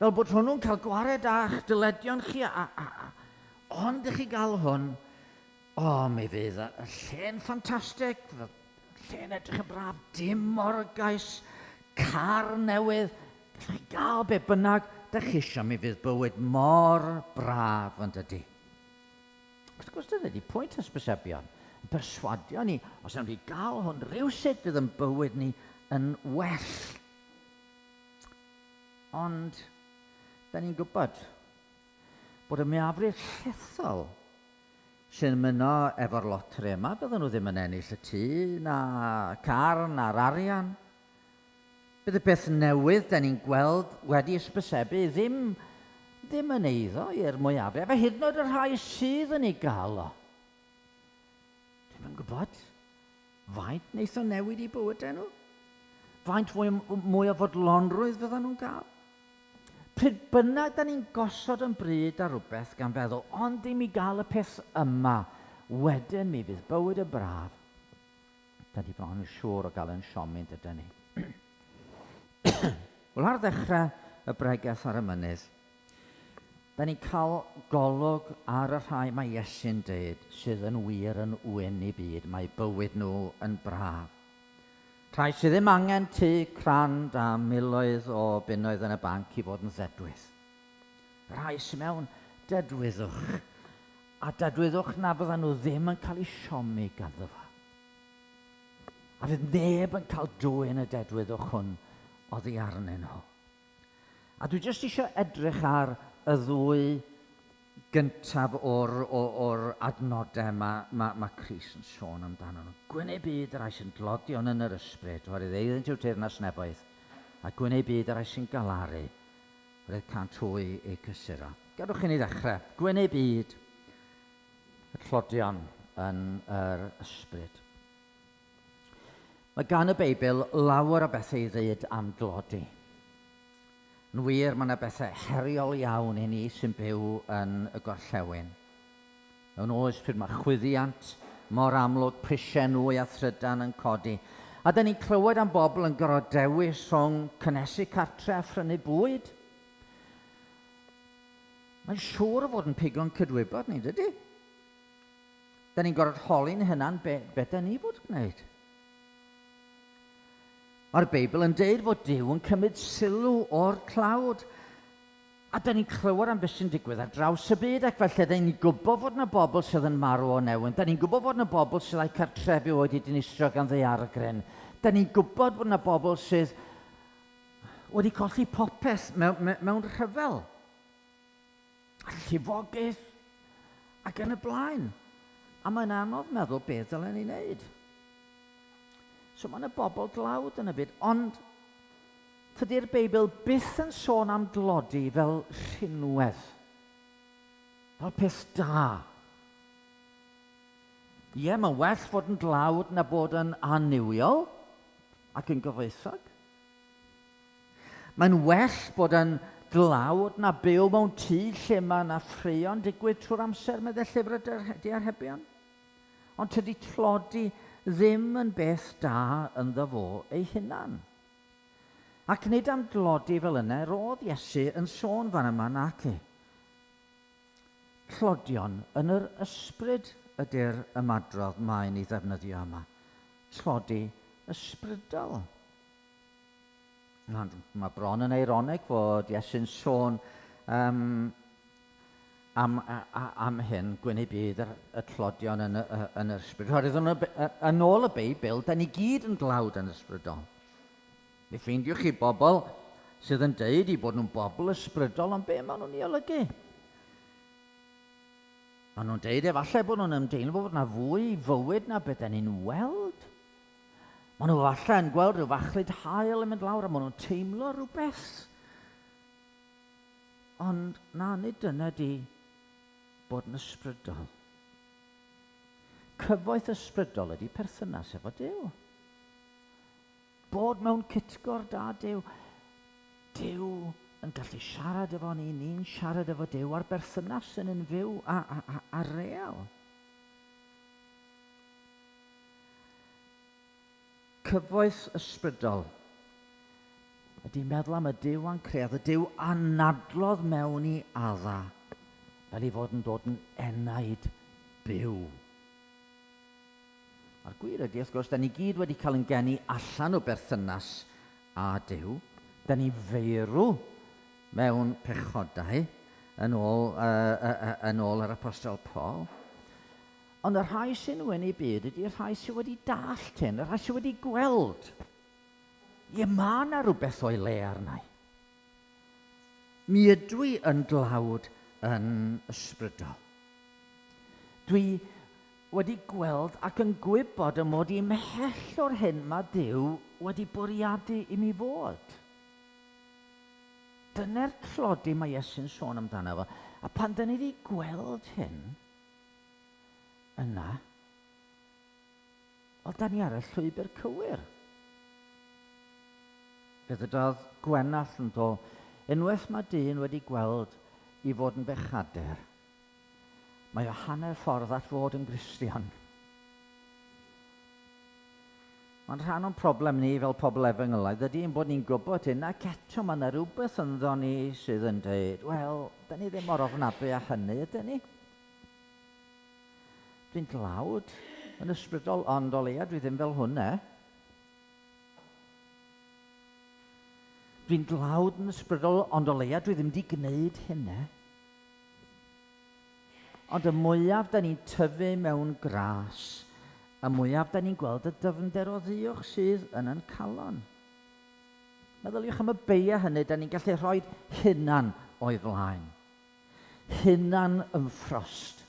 Fel bod hwnnw'n cael gwared â'ch dyledion chi, a, a, a, ond i chi gael hwn, o, mi fydd y, y lle'n ffantastig, lle'n edrych yn braf, dim morgais, car newydd, Gallwch chi gael be bynnag dych chi eisiau, mi fydd bywyd mor braf yn dydy. Wrth gwrs, dyna ydy pwynt hysbysebion, yn perswadio ni, os ewn ni gael hwn rhywsut fydd yn bywyd ni yn well. Ond, da ni'n gwybod bod y mwyafrif llethol sy'n ymuno efo'r loteri yma, bydden nhw ddim yn ennill y tŷ, na car, na'r arian. Bydd y peth newydd da ni'n gweld wedi ysbysebu ddim, ddim yn eiddo i'r mwyafrif, a hyd yn oed y rhai sydd yn ei gael o. Dwi'm yn gwybod faint wneith o newid i bywydau nhw. Faint fwy, mwy o fodlonrwydd fyddan nhw'n gael. Pryd bynnag da ni'n gosod yn bryd ar rhywbeth gan feddwl, ond ddim i gael y peth yma, wedyn mi fydd bywyd yn braf. Da ni bron yn siŵr o gael yn siomi, dydyn ni? Wel, ar ddechrau y bregeth ar y mynydd, da ni'n cael golwg ar y rhai mae Iesu'n dweud sydd yn wir yn wyn i byd, mae bywyd nhw yn braf. Rhai sydd ddim angen tŷ crand a miloedd o bunnoedd yn y banc i fod yn ddedwydd. Rhai sydd mewn dedwyddwch A dadwyddwch na fyddan nhw ddim yn cael eu siomi ganddo fo. A fydd neb yn cael dwyn y dedwyddwch hwn oddi arnyn nhw. A dwi jyst eisiau edrych ar y ddwy gyntaf o'r, or, or adnodau mae, mae, mae Cris yn sôn amdano nhw. Gwyn eu byd y rhai sy'n dlodion yn yr ysbryd, oherwydd eiddynt yw teyrnas nefoedd, a gwyn eu byd y rhai sy'n galaru, Roedd cânt hwy eu cysuro. Gadwch i ni ddechrau. Gwyn eu byd, y tlodion yn yr ysbryd. Mae gan y Beibl lawer o bethau i ddweud am dlodi. Yn wir, mae yna bethau heriol iawn i ni sy'n byw yn y gorllewin. Mewn oes pryd mae chwyddiant mor amlwg, prisiau nwy a thrydan yn codi, a 'da ni'n clywed am bobl yn gorfod dewis rhwng cynhesu cartre a phrynu bwyd, mae'n siŵr o fod yn pigo'n cydwybod ni, dydy? Da ni'n gorfod holi'n hunan be, be da ni fod gwneud. Mae'r Beibl yn deud fod Duw yn cymryd sylw o'r tlawd. A 'dan ni'n clywed am beth sy'n digwydd ar draws y byd ac felly 'dan ni'n gwybod fod 'na bobl sydd yn marw o newyn, 'dan ni'n gwybod fod 'na bobl sydd a'u cartrefi wedi dinistrio gan ddaeargryn, 'dan ni'n gwybod fod 'na bobl sydd wedi colli popeth mewn, mewn rhyfel, a llifogydd, ac yn y blaen. A mae'n anodd meddwl beth dylen ni wneud. So mae yna bobl dlawd yn y byd, ond Tydi'r Beibl byth yn sôn am dlodi fel rhinwedd, fel peth da. Ie, mae'n well fod yn dlawd na bod yn annuwiol ac yn gyfoethog. Mae'n well bod yn dlawd na byw mewn tŷ lle mae yna ffraeo'n digwydd trwy'r amser, meddai llyfr y Diarhebion. Ond tydi tlodi ddim yn beth da ynddo fo ei hunan. Ac nid am dlodi fel yna yr oedd Iesu yn sôn fan yma, naci. Tlodion yn yr ysbryd ydy'r ymadrodd mae'n ei ddefnyddio yma. Tlodi ysbrydol. Mae, mae bron yn eironeg fod Iesu'n sôn um, am, am hyn, gwyn eu byd y, y tlodion yn, y, yn yr ysbryd. Oherwydd yn, yn ôl y Beibl, da ni gyd yn dlawd yn ysbrydol. Mi ffeindiwch chi bobl sydd yn deud eu bod nhw'n bobl ysbrydol, ond be maen nhw'n ei olygu? Maen nhw'n deud efallai bod nhw'n ymdeimlo bod yna fwy i fywyd na beth da ni'n weld. Maen nhw efallai yn gweld rhyw fachlud haul yn mynd lawr a maen nhw'n teimlo rhywbeth. Ond na, nid dyna di bod yn ysbrydol. Cyfoeth ysbrydol ydy perthynas efo Duw. Bod mewn cytgord â Duw. Duw yn gallu siarad efo ni, ni'n siarad efo Duw, a'r berthynas yn un fyw a, a, a, a real. Cyfoeth ysbrydol ydy meddwl am y Duw a'n creodd, y Duw anadlodd mewn i Adda, fel ei fod yn dod yn enaid byw. A'r gwir ydy, wrth gwrs, da ni gyd wedi cael yn geni allan o berthynas â Duw. Da ni feirw mewn pechodau, yn ôl, uh, uh, uh, yn ôl yr Apostol Paul. Ond y rhai sy'n wyn i byd ydy'r rhai sydd wedi dallt hyn, y rhai sydd wedi gweld. Ie, mae yna rhywbeth o'i le arnau. Mi ydw i yn dlawd yn ysbrydol. Dwi wedi gweld ac yn gwybod y mod i mhell o'r hyn mae Duw wedi bwriadu i mi fod. Dyna'r tlodi mae Iesu'n sôn amdano fo. A pan dyn ni wedi gweld hyn, yna, wel, da ni ar y llwybr cywir. Fe ddydodd Gwenallt yn do, unwaith mae dyn wedi gweld i fod yn bechadur, mae o hanner ffordd at fod yn Gristion. Mae'n rhan o'n problem ni fel pobl efengylaidd ydy ein bod ni'n gwybod hyn ac eto mae yna rhywbeth ynddo ni sydd yn dweud, wel, da ni ddim mor ofnadwy â hynny, ydyn ni? Dwi'n dlawd yn ysbrydol, ond o leia dwi ddim fel hwn, e. Dwi'n dlawd yn ysbrydol, ond o leia dwi ddim wedi gwneud hynna. Ond y mwyaf da ni'n tyfu mewn gras, y mwyaf da ni'n gweld y dyfnder o ddiolch sydd yn yn calon. Meddyliwch am y beia hynny da ni'n gallu rhoi hunan o'i flaen. Hunan ymffrost.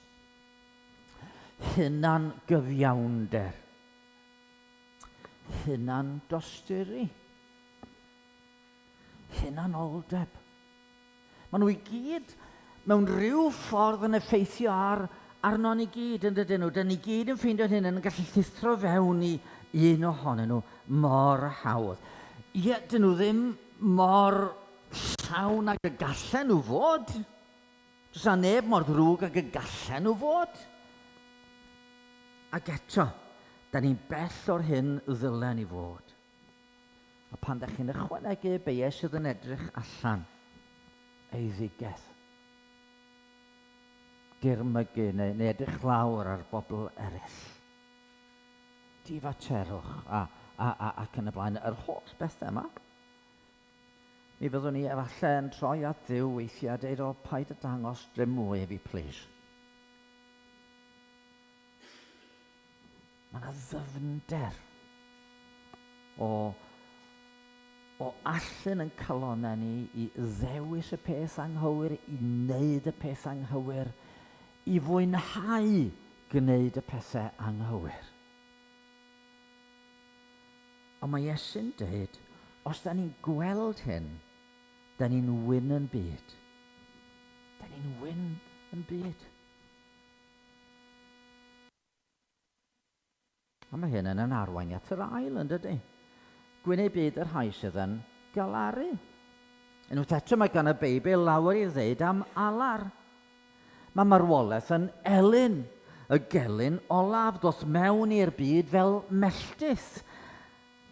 Hunan gyfiawnder. Hunan dosturi. Hunanoldeb. Maen nhw i gyd mewn rhyw ffordd yn effeithio ar arnon ni gyd, yn dydyn nhw? Dyn ni gyd yn ffeindio'n hunain yn gallu llithro fewn i un ohonyn nhw mor hawdd. Ie, dyn nhw ddim mor llawn ag y gallen nhw fod. Does na neb mor ddrwg ag y gallen nhw fod. Ac eto, da ni'n bell o'r hyn ddylen ni fod. A pan da chi'n ychwanegu y beiau sydd yn edrych allan, eiddigedd, dirmygu neu, neu edrych lawr ar bobl eraill, difaterwch a, a, a, ac yn y blaen, yr holl bethau yma, mi fyddwn ni efallai yn troi at Dduw weithiau a deud, o, paid y dangos dim mwy i fi, please. Mae yna ddyfnder o, o allan yn calonnau ni i ddewis y peth anghywir, i wneud y peth anghywir, i fwynhau gwneud y pethau anghywir. Ond mae Iesu'n dweud, os da ni'n gweld hyn, da ni'n wyn yn byd. Da ni'n wyn yn byd. A mae hyn yn yn arwain at yr ail, yn dydy? Gwyn eu byd y rhai sydd yn galaru. Unwaith eto mae gan y Beibl lawer i ddeud am alar. Mae marwolaeth yn elyn, y gelyn olaf, ddoth mewn i'r byd fel melltith.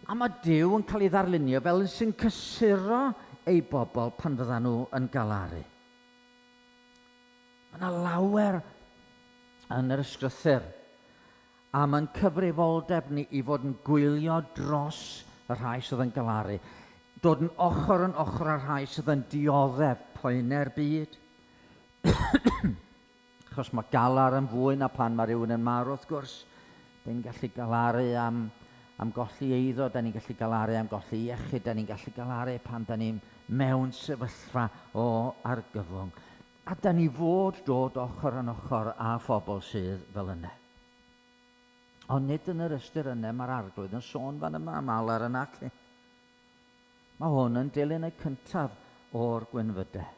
A mae Duw yn cael ei ddarlunio fel un sy'n cysuro ei bobl pan fyddan nhw yn galaru. Mae yna lawer yn yr ysgrythur am ein cyfrifoldeb ni i fod yn gwylio dros y rhai sydd yn galaru, dod yn ochr yn ochr â'r rhai sydd yn dioddef poenau'r byd. Achos mae galar yn fwy na pan mae rhywun yn marw, wrth gwrs. Da ni'n gallu galaru am, am golli eiddo, da ni'n gallu galaru am golli iechyd, da ni'n gallu galaru pan da ni'n mewn sefyllfa o argyfwng. A da ni fod dod ochr yn ochr â phobl sydd fel yna. Ond nid yn yr ystyr yna mae'r Arglwydd yn sôn fan yma am alar yna. Mae hwn yn dilyn y cyntaf o'r gwynfydau.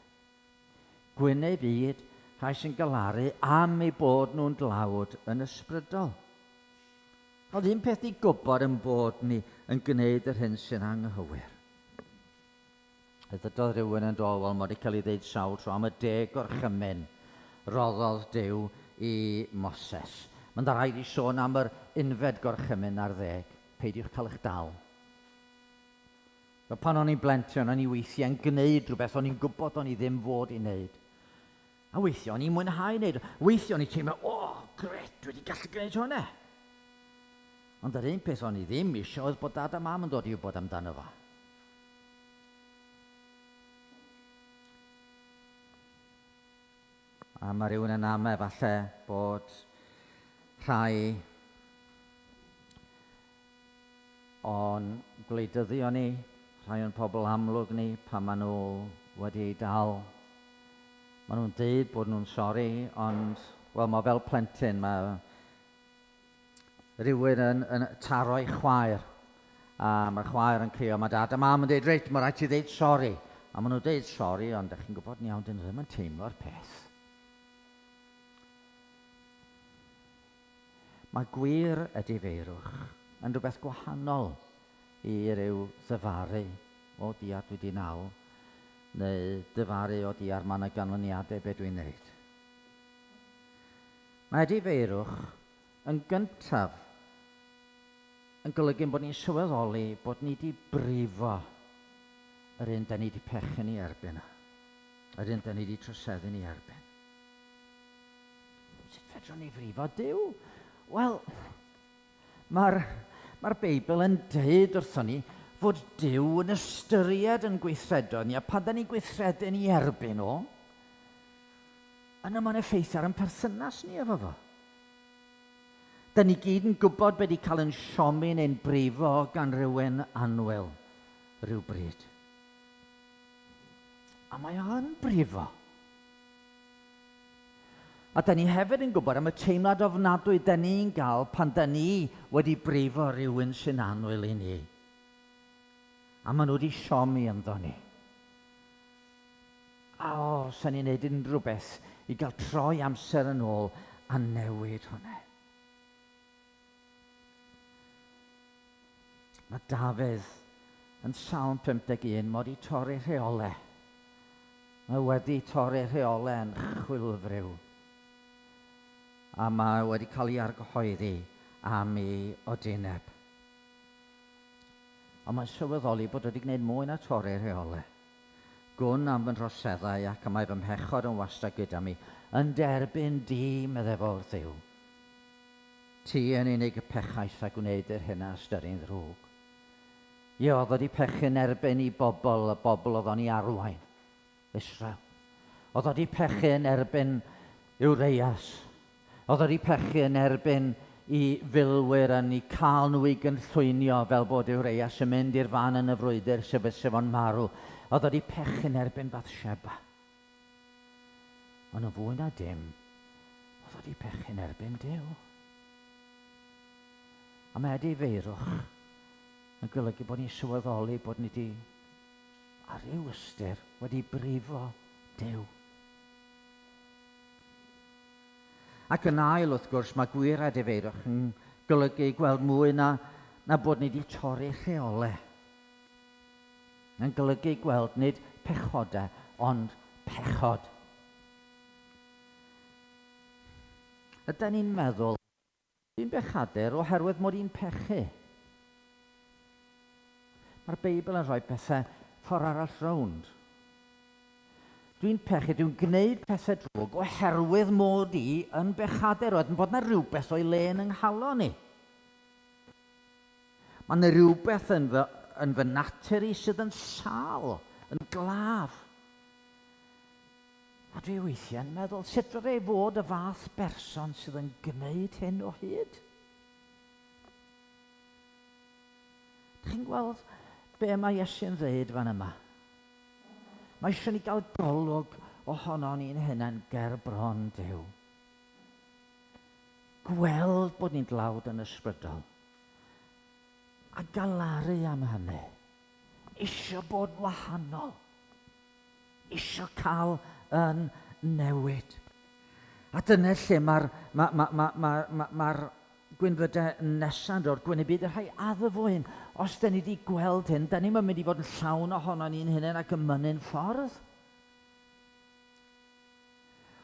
Gwyn ei fyd, rhai sy'n galaru am eu bod nhw'n dlawd yn ysbrydol. Ond un peth i gwybod yn bod ni yn gwneud yr hyn sy'n anghywir. Fe ddydodd rhywun yn dol, wel, mae wedi cael ei ddeud sawl tro am y deg gorchymyn roddodd Duw i Moses. Mae'n rhaid i sôn am yr unfed gorchymyn ar ddeg. Peidiwch cael eich dal. Fel pan o'n i'n blentyn, o'n i weithiau'n gwneud rhywbeth o'n i'n gwybod o'n i ddim fod i wneud. A weithiau o'n i'n mwynhau wneud. Weithiau o'n i'n teimlo, o, oh, gret, dwi wedi gallu gwneud hwnna. Ond yr un peth o'n i ddim eisiau oedd bod dad a mam yn dod i wybod amdano fo. A mae rhywun yn amau falle bod rhai o'n gwleidyddion ni, rhai o'n pobl amlwg ni, pan maen nhw wedi eu dal, maen nhw'n deud bod nhw'n sori, ond, wel, mae fel plentyn, mae rhywun yn, yn taro'i chwaer, a mae'r chwaer yn crio, mae dad a mam yn deud, reit, mae rhaid ti ddeud sori. A maen nhw'n deud sori, ond ydych chi'n gwybod yn iawn, dyn nhw ddim yn teimlo'r peth. Mae gwir edifeirwch yn rhywbeth gwahanol i ryw ddyfaru o diar dwi di nal, neu dyfaru o diar mae yna ganlyniadau be dwi'n neud. Mae edifeirwch yn gyntaf yn golygu ein bod ni'n sylweddoli bod ni 'di brifo yr un 'da ni 'di pechu yn ei erbyn, yr un 'da ni 'di troseddu yn ei erbyn. Sut fedrwn ni frifo Duw? Wel, mae'r mae Beibl yn deud wrthon ni fod Duw yn ystyried yn gweithredoedd ni, a pan da ni'n gweithredu yn ei erbyn o, yna mae'n effeithio ar ein perthynas ni efo fo. Da ni gyd yn gwybod be di cael yn siomi neu'n brifo gan rywun annwyl rhywbryd. A mae o yn brifo. A da ni hefyd yn gwybod am y teimlad ofnadwy da ni'n gael pan da ni wedi brifo rhywun sy'n annwyl i ni. A maen nhw wedi siomi ynddo ni. A o, sa'n ni'n neud unrhyw beth i gael troi amser yn ôl a newid hwnna. Mae Dafydd yn Salm 51 mod i torri rheolau. Mae wedi torri rheolau yn chwilfriw. A mae wedi cael ei argyhoeddi am ei odineb. Ond mae'n sylweddoli bod wedi gwneud mwy na torri rheolau. Gwn am fy nhroseddau ac y mae fy mhechod yn wastad gyda mi, yn derbyn di, medde fo wrth Dduw. Ti yn unig y pechais a gwneud yr hyn a ystyri'n ddrwg. Ie, oedd o 'di pechu yn erbyn i bobl, y bobl oedd o'n i arwain, Israel. Oedd o 'di pechu yn erbyn Ureias. Oedd o 'di pechu yn erbyn i filwyr yn eu cael nhw i gynllwynio fel bod Ureias yn mynd i'r fan yn y frwydr sef fyse fo'n marw. Oedd o 'di pechu yn erbyn Bathsheba. Ond yn fwy na dim, oedd o 'di pechu yn erbyn Duw. A mae edifeirwch yn golygu bod ni'n sylweddoli bod ni 'di, ar ryw ystyr, wedi brifo Duw. Ac yn ail, wrth gwrs, mae gwir edifeirwch yn golygu gweld mwy na, na bod ni wedi torri rheolau. Yn golygu gweld nid pechodau, ond pechod. Ydy ni'n meddwl Dwi'n bechadur oherwydd mod i'n pechu? Mae'r Beibl yn rhoi pethau ffordd arall rownd. Dwi'n pechu, dwi'n gwneud pethau drwg oherwydd mod i yn bechadur, oherwydd bod yna rhywbeth o'i le yn yng nghalon i. Mae yna rhywbeth yn fy, yn fy natur i sydd yn sâl, yn glaf. A dwi weithiau'n meddwl, sut fydde i fod y fath berson sydd yn gwneud hyn o hyd? Dych chi'n gweld be mae Iesu'n ddeud fan yma? Mae eisiau ni gael golwg ohono ni'n hunain ger bron Duw. Gweld bod ni'n dlawd yn ysbrydol. A galaru am hynny. Eisiau bod yn wahanol. Isio cael yn newid. A dyna lle mae'r ma, ma, ma, ma, ma, ma gwynfydau nesaf yn dod, gwyn y byd y rhai addfwyn. Os da ni wedi gweld hyn, da ni'n mynd i fod yn llawn ohono ni'n hunain ac yn mynnu'n ffordd.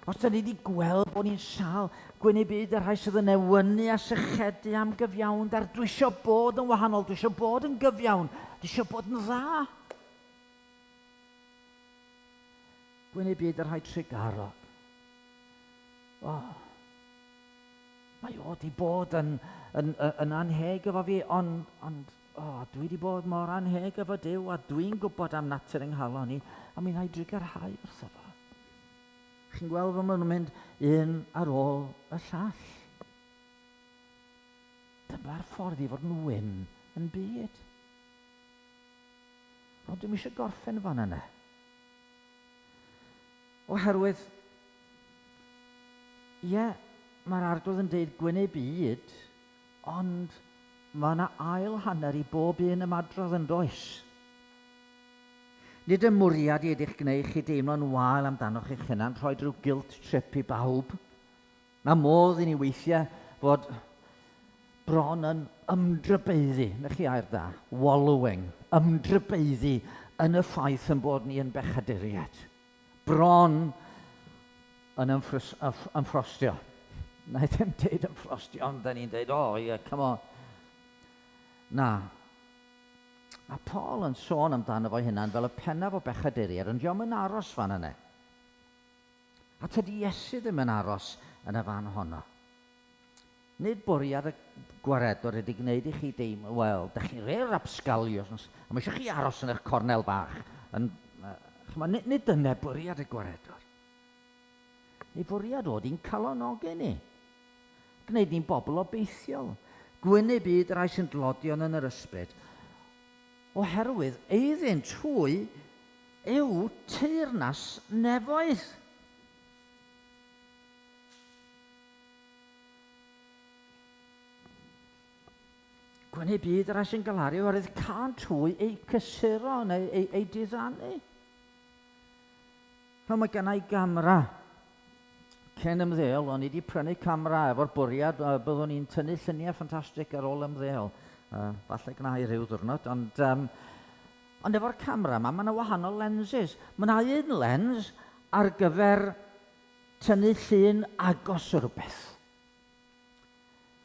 Os da ni wedi gweld bod ni'n sâl, gwyn y byd y rhai sydd yn newynu a sychedu am gyfiawnder. Dwi eisiau bod yn wahanol, dwi eisiau bod yn gyfiawn, dwi eisiau bod yn dda. Gwyn ei byd y rhai trugarog. O, mae o di bod yn, yn, yn, yn anheg efo fi, ond, ond o, dwi wedi bod mor anheg efo Duw, a dwi'n gwybod am natur yng nghalon i, a mi wna i drugarhau wrtho fo. Chi'n gweld fel maen nhw'n mynd un ar ôl y llall. Dyma'r ffordd i fod yn wyn yn byd. Ond dwi'm eisiau gorffen fan yna. Oherwydd, ie, mae'r Arglwydd yn deud gwyn eu byd, ond mae yna ail hanner i bob un ymadrodd yn does? Nid y mwriad i ydych gwneud chi deimlo'n wael amdanoch eich hunan, rhoi rhyw guilt trip i bawb. Mae modd i ni weithiau fod bron yn ymdrybaeddu, na chi air da, wallowing, ymdrybaeddu yn y ffaith yn bod ni yn bechaduriaid. Bron yn ymffrostio. Na i ddim deud ymffrostio, ond da ni'n deud, oh yeah, come on. Na. Mae Paul yn sôn amdano fo hunan fel y pennaf o bechaduriaid, ond diolch yn aros fan yna. A tydi Iesu ddim yn aros yn y fan honno. Nid bwriad y gwaredwr ydy gwneud i chi deimlo, wel, da chi'n rei rapsgalios, a mae eisiau chi aros yn eich cornel bach. Yn, chymod, nid, nid dyna bwriad y gwaredwr. Ei fwriad oedd i'n calonogi ni. Gwneud ni'n bobl obeithiol. Gwyn eu byd y rhai sy'n dlodion yn yr ysbryd. Oherwydd eiddynt hwy yw teyrnas nefoedd. Gwyn eu byd yr sy'n galaru oherwydd cânt hwy eu cysuro neu eu, eu diddanu. Fel mae gennau gamera. Cyn ymddeol, o'n i wedi prynu camera efo'r bwriad uh, byddwn i'n tynnu lluniau ffantastig ar ôl ymddeol. Uh, falle gwna i rhyw ddwrnod, ond, um, ond efo'r camera yma, mae yna wahanol lenses. Mae yna un lens ar gyfer tynnu llun agos o rywbeth.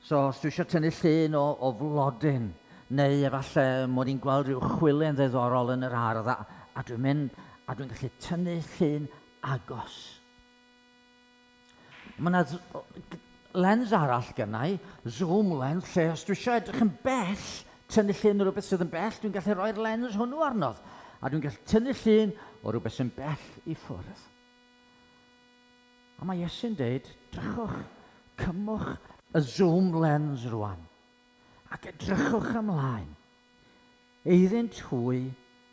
So, os dwi eisiau tynnu llun o, o flodyn, neu efallai mod i'n gweld rhyw chwilen ddiddorol yn yr ardd, a, a dwi'n mynd a dwi'n gallu tynnu llun agos. Mae yna lens arall gennau, zoom lens, lle os dwi eisiau edrych yn bell, tynnu llun o rhywbeth sydd yn bell, dwi'n gallu rhoi'r lens hwnnw arnodd. A dwi'n gallu tynnu llun o rhywbeth sy'n bell i ffwrdd. A mae Iesu'n deud, drychwch, cymwch y zoom lens rwan, ac edrychwch ymlaen. Eiddynt hwy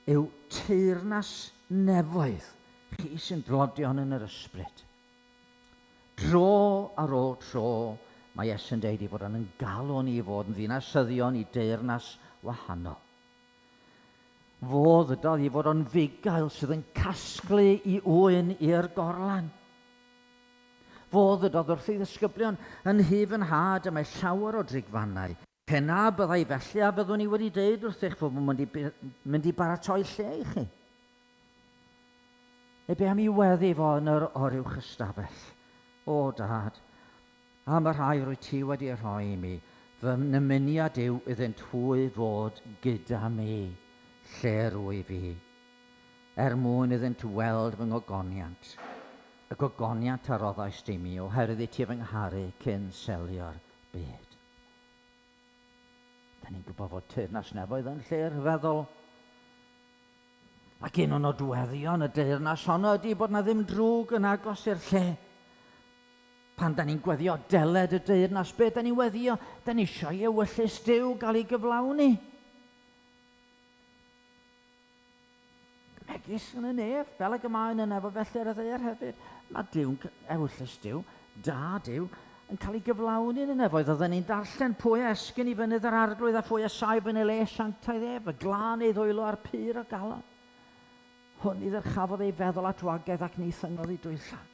yw teyrnas nefoedd, chi sy'n dlodion yn yr ysbryd. Dro ar ôl tro, mae Iesu'n deud ei fod o'n galw ni i fod yn ddinasyddion i deyrnas wahanol. Fodd ydoedd i fod o'n fugail sydd yn casglu i ŵyn i'r gorlan. Fodd ydoedd wrth ei ddisgyblion, yn nhŷ fy nhad y mae llawer o drigfannau. Pe na byddai felly, a fyddwn i wedi deud wrthych fod fy mynd i, mynd i baratoi lle i chi? Neu be am i weddi fo yn yr oruwch ystafell? O, dad, Am y rhai rwyt ti wedi eu rhoi i mi, fy nymuniad yw iddynt hwy fod gyda mi lle rwyf i, er mwyn iddynt weld fy ngogoniant, y gogoniant a roddaist i mi, oherwydd i ti fy ngharu cyn selio'r byd. Da ni'n gwybod fod teyrnas nefoedd yn lle rhyfeddol. Ac un o nodweddion y deyrnas honno ydy bod na ddim drwg yn agos i'r lle. Pan da ni'n gweddio deled y deyrnas, be da ni'n weddio? Da ni eisiau i ewyllys Duw gael ei gyflawni. Megis yn y nef, fel ag y mae yn y nef, felly ar y ddaear hefyd. Mae Duw'n ewyllys Duw, da Duw, yn cael ei gyflawni yn y nefoedd. Oedden ni'n darllen pwy a esgyn i fynydd yr arglwydd a phwy a saif yn ei le sanctaidd ef, y glân ei ddwylo a'r pur o galon. Hwn i ddyrchafodd ei feddwl at wagedd ac ni thyngodd ei dwylla.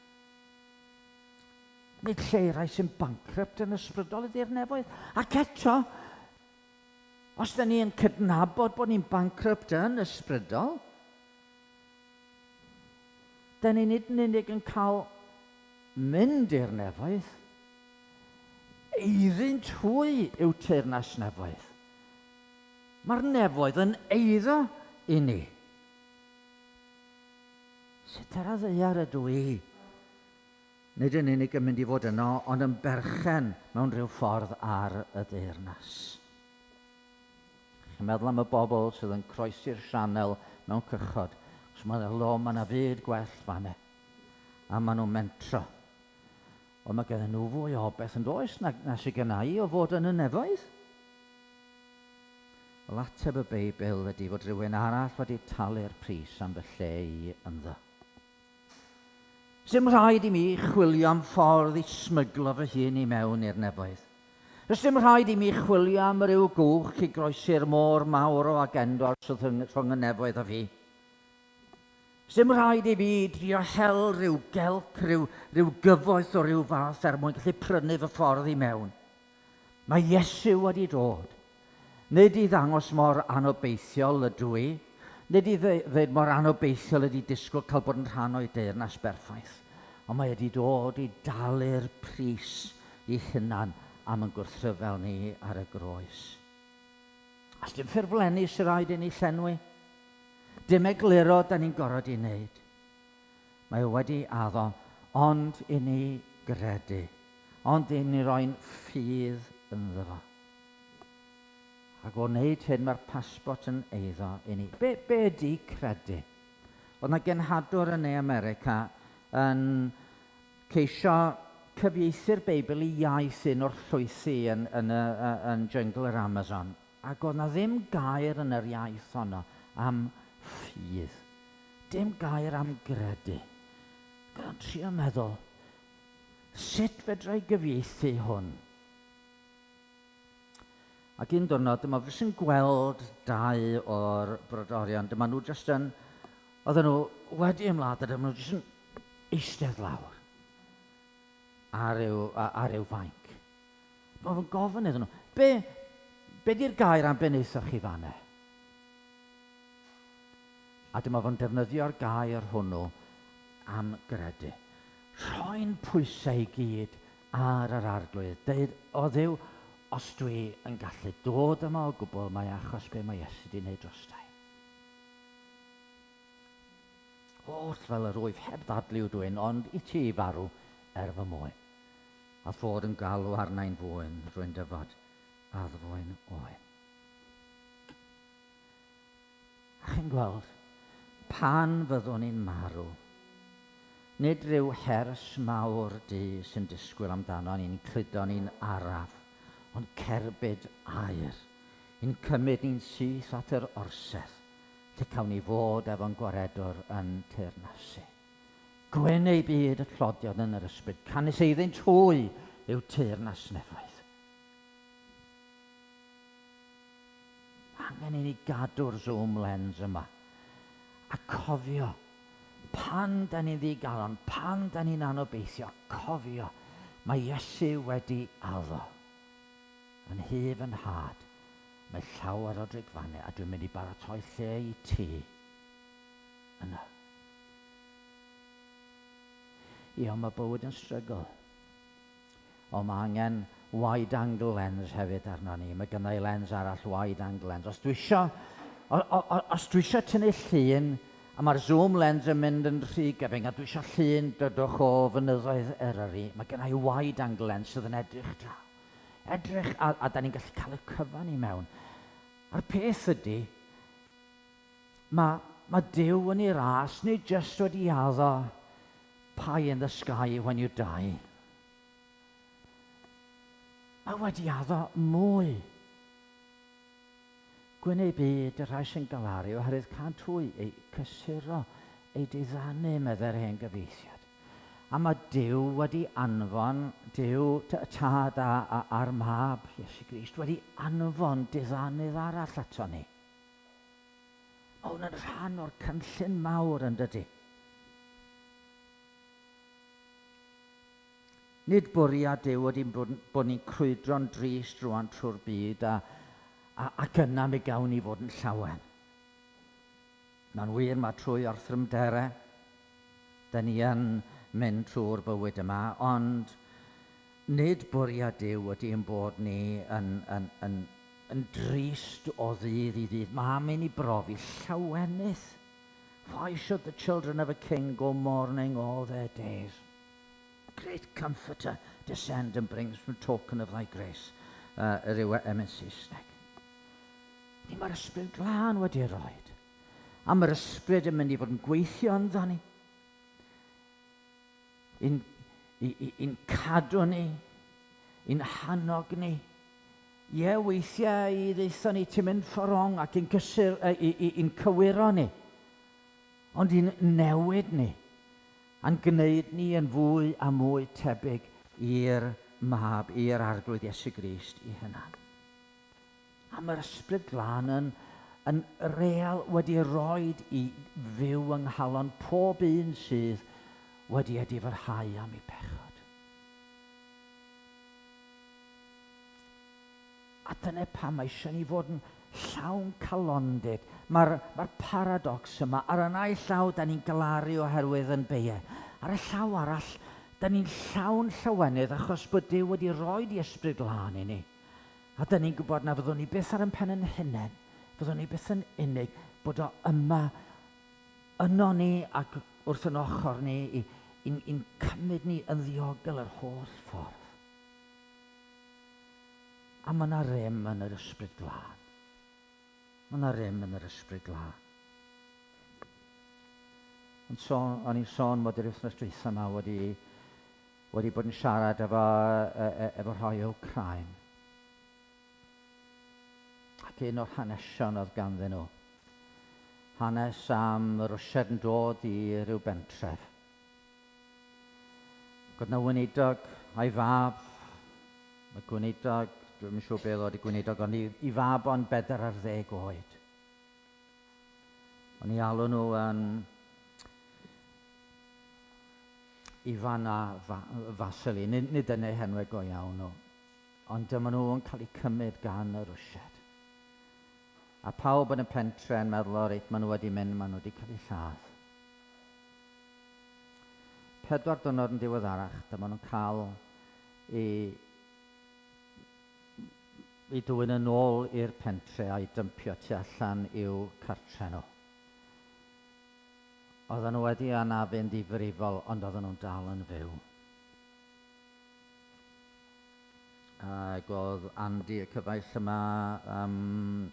Nid lle i rai sy'n bankrupt yn ysbrydol ydy'r nefoedd. Ac eto, os da ni yn cydnabod bod ni'n bankrupt yn ysbrydol, da ni nid yn unig yn cael mynd i'r nefoedd, eiddynt hwy yw teyrnas nefoedd. Mae'r nefoedd yn eiddo i ni. Sut ar y ddaear ydw i? Nid yn unig yn mynd i fod yno, ond yn berchen mewn rhyw ffordd ar y deyrnas. Chi'n meddwl am y bobl sydd yn croesi'r sianel mewn cychod, os mae'n lo, mae yna fyd gwell fan e. A maen nhw'n mentro. Ond mae gennym nhw fwy o obaith yn does na, na sydd genna i o fod yn y nefoedd. Wel, ateb y Beibl ydy fod rhywun arall wedi talu'r pris am fy lle i ynddo. Sdim rhaid i mi chwilio am ffordd i smyglo fy hun i mewn i'r nefoedd. Does dim rhaid i mi chwilio am ryw gwch i groesi'r môr mawr o agendor sydd rhwng y nefoedd a fi. Sdim rhaid i fi drio hel rhyw gelc, rhyw, rhyw gyfoeth o ryw fath er mwyn gallu prynu fy ffordd i mewn. Mae Iesu wedi dod, nid i ddangos mor anobeithiol ydw i, nid i ddweud mor anobeithiol ydy disgwyl cael bod yn rhan o'i deyrnas berffaith, ond mae wedi dod i dalu'r pris i hunan am yn gwrthryfel ni ar y groes. A dim ffurflenni sy'n rhaid i ni llenwi, dim egluro da ni'n gorfod i wneud. Mae o wedi addo, ond i ni gredu. Ond i ni roi'n ffydd ynddo fo. Ac o wneud hyn, mae'r pasbort yn eiddo i ni. Be, be ydy credu? Oedd na genhadwr yn Ne America yn ceisio cyfieithu'r Beibl i iaith un o'r llwythi yn, yn, y, yn jyngl yr Amazon. Ac oedd na ddim gair yn yr iaith honno am ffydd. Dim gair am gredu. Ac o'n trio meddwl, sut fedra i gyfieithu hwn? Ac un diwrnod, dyma fi sy'n gweld dau o'r brodorion, dyma nhw jyst yn, oedden nhw wedi ymladd a dyma nhw jyst yn eistedd lawr ar ryw, ar ryw fainc. Dyma fo'n gofyn iddyn nhw, be, be di'r gair am be wnaethoch chi fanne? A dyma fo'n defnyddio'r gair hwnnw am gredu. Rhoi'n pwysau i gyd ar yr Arglwydd. Deud, O Dduw, os dwi yn gallu dod yma o gwbl, mae achos be mae Iesu di wneud drostai. Oll fel yr wyf heb ddadlu dwyn, ond i ti farw er fy mwyn. A fod yn galw arnai'n fwyn, rwy'n dyfod addfwyn oen. A chi'n gweld, pan fyddwn ni'n marw, nid rhyw hers mawr du sy'n disgwyl amdano ni'n cludo ni'n araf, ond cerbyd aer, i'n cymryd ni'n syth at yr orsedd, lle cawn ni fod efo'n Gwaredwr yn teyrnasu. Gwyn eu byd y tlodion yn yr ysbryd, canys eiddynt hwy yw teyrnas nefoedd. Mae angen i ni gadw'r zoom lens yma. A cofio, pan da ni'n ddigalon, pan da ni'n anobeithio, cofio, mae Iesu wedi addo. Yn nhŷ fy nhad, mae llawer o drigfannau, a dwi'n mynd i baratoi lle i ti yna. Ie, ond mae bywyd yn strygl. Ond mae angen wide angle lens hefyd arno ni. Mae gynna i lens arall wide angle lens. Os dwi isio, os dwi isio tynnu llun, a mae'r zoom lens yn mynd yn rhy gyfyng, a dwi isio llun dydwch o fynyddoedd Eryri, mae gynna i wide angle lens sydd yn edrych draw. Edrych, a, a da ni'n gallu cael y cyfan i mewn. A'r peth ydy, mae, mae Duw yn ei ras, nid jyst wedi addo pie in the sky when you die. Mae wedi addo mwy. Gwyn eu byd y rhai sy'n galaru oherwydd cânt hwy eu cysuro, eu diddanu, meddai'r hen gyfieithiad. A mae Duw wedi anfon, Duw, y Tad a, a, a'r Mab, Iesu Grist, wedi anfon diddanydd arall ato ni. Mae hwn yn rhan o'r cynllun mawr yn dydy? Nid bwriad Duw ydy bod, bod ni'n crwydro'n drist rwan trwy'r byd a, a, ac yna mi gawn ni fod yn llawen. Mae'n wir, mae trwy orthrymderau, da ni yn mynd trwy'r bywyd yma, ond nid bwriad Duw ydy ein bod ni yn, yn, yn, yn drist o ddydd i ddydd. Mae am i ni brofi llawenydd. Why should the children of a king go mourning all their days? Great comforter, descend and brings from token of thy grace. Yr yw emyn Saesneg. Ni mae'r ysbryd glân wedi ei roed. A mae'r ysbryd yn mynd i fod yn gweithio ynddo ni. I'n, i, i, i'n cadw ni, i'n hannog ni. Ie, weithiau i ddeutho ni, ti'n mynd ffordd rong ac i'n cysur, i, i, i'n cywiro ni. Ond i'n newid ni, a'n gwneud ni yn fwy a mwy tebyg i'r Mab, i'r Arglwydd Iesu Grist i hunan. A mae'r Ysbryd Glân yn, yn real wedi roed i fyw yng nghalon pob un sydd wedi edifarhau am eu pechod. A dyna pam mae eisiau ni fod yn llawn calondid. Mae'r mae paradox yma. Ar y naill llaw, da ni'n galaru oherwydd yn beiau. Ar y llaw arall, da ni'n llawn llawenydd achos bod Duw wedi rhoi di ysbryd glân i ni. A da ni'n gwybod na fyddwn ni byth ar yn pen yn hunain, fyddwn ni byth yn unig, bod o yma yno ni ac wrth yn ochr ni i, i'n, i'n cymryd ni yn ddiogel yr holl ffordd. A mae yna rym yn yr ysbryd glân. Mae yna rym yn yr ysbryd glân. Ond sôn, o'n i'n sôn bod yr wythnos dwytha yma wedi, wedi bod yn siarad efo, e, e, efo rhai o Wcráin. Ac un o'r hanesion oedd ganddyn nhw. Hanes am Rwsiad yn dod i ryw bentref. Ac oedd 'na weinidog a'i fab, y gweinidog, dwi'm yn siŵr beth oedd y gweinidog, ond i, i fab o'n 40 oed. O'n i alw nhw yn Ifan a Fa Vasily, nid, nid yn eu henwau go iawn nhw, ond dyma nhw yn cael eu cymryd gan y Rwsiad. A pawb yn y pentre yn meddwl, o reit, maen nhw wedi mynd, maen nhw wedi cael eu lladd. Pedwar diwrnod yn ddiweddarach, dyma nhw'n cael eu, eu dwyn yn ôl i'r pentre a'u dympio tu allan i'w cartre nhw. Oedden nhw wedi anafu'n ddifrifol, ond oedden nhw'n dal yn fyw. Ac oedd Andy, y cyfaill yma, um,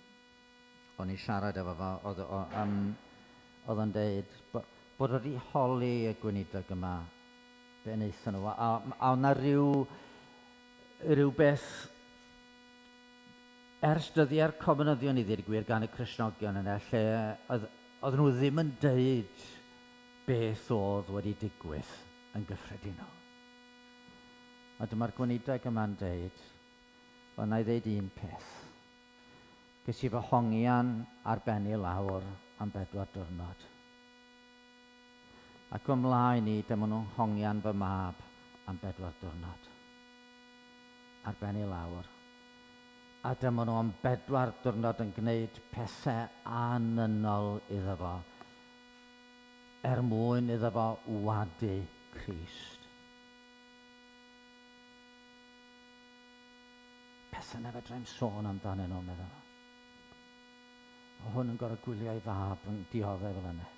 o'n i'n siarad efo fo, oedd, o, um, oedd o'n deud bod wedi holi y gweinidog yma, be wnaethon nhw, a, a, a o'na rhyw, rhyw beth ers dyddiau'r comunyddion i ddweud y gwir gan y Cristnogion yna, lle oedd, oedd nhw ddim yn deud beth oedd wedi digwydd yn gyffredinol. A dyma'r gweinidog yma'n deud, wel, na i ddeud un peth. Ges i fy hongian ar ben i lawr am bedwar diwrnod. Ac o mlaen i, dyma nhw'n hongian fy mab am bedwar diwrnod. Ar ben i lawr. A dyma nhw am bedwar diwrnod yn gwneud pethau annynol iddo fo, er mwyn iddo fo wadu Crist. Pethau na fedra i'm sôn amdanyn nhw, medda fo. O hwn yn gorfod gwylio ei fab yn dioddef fel yna.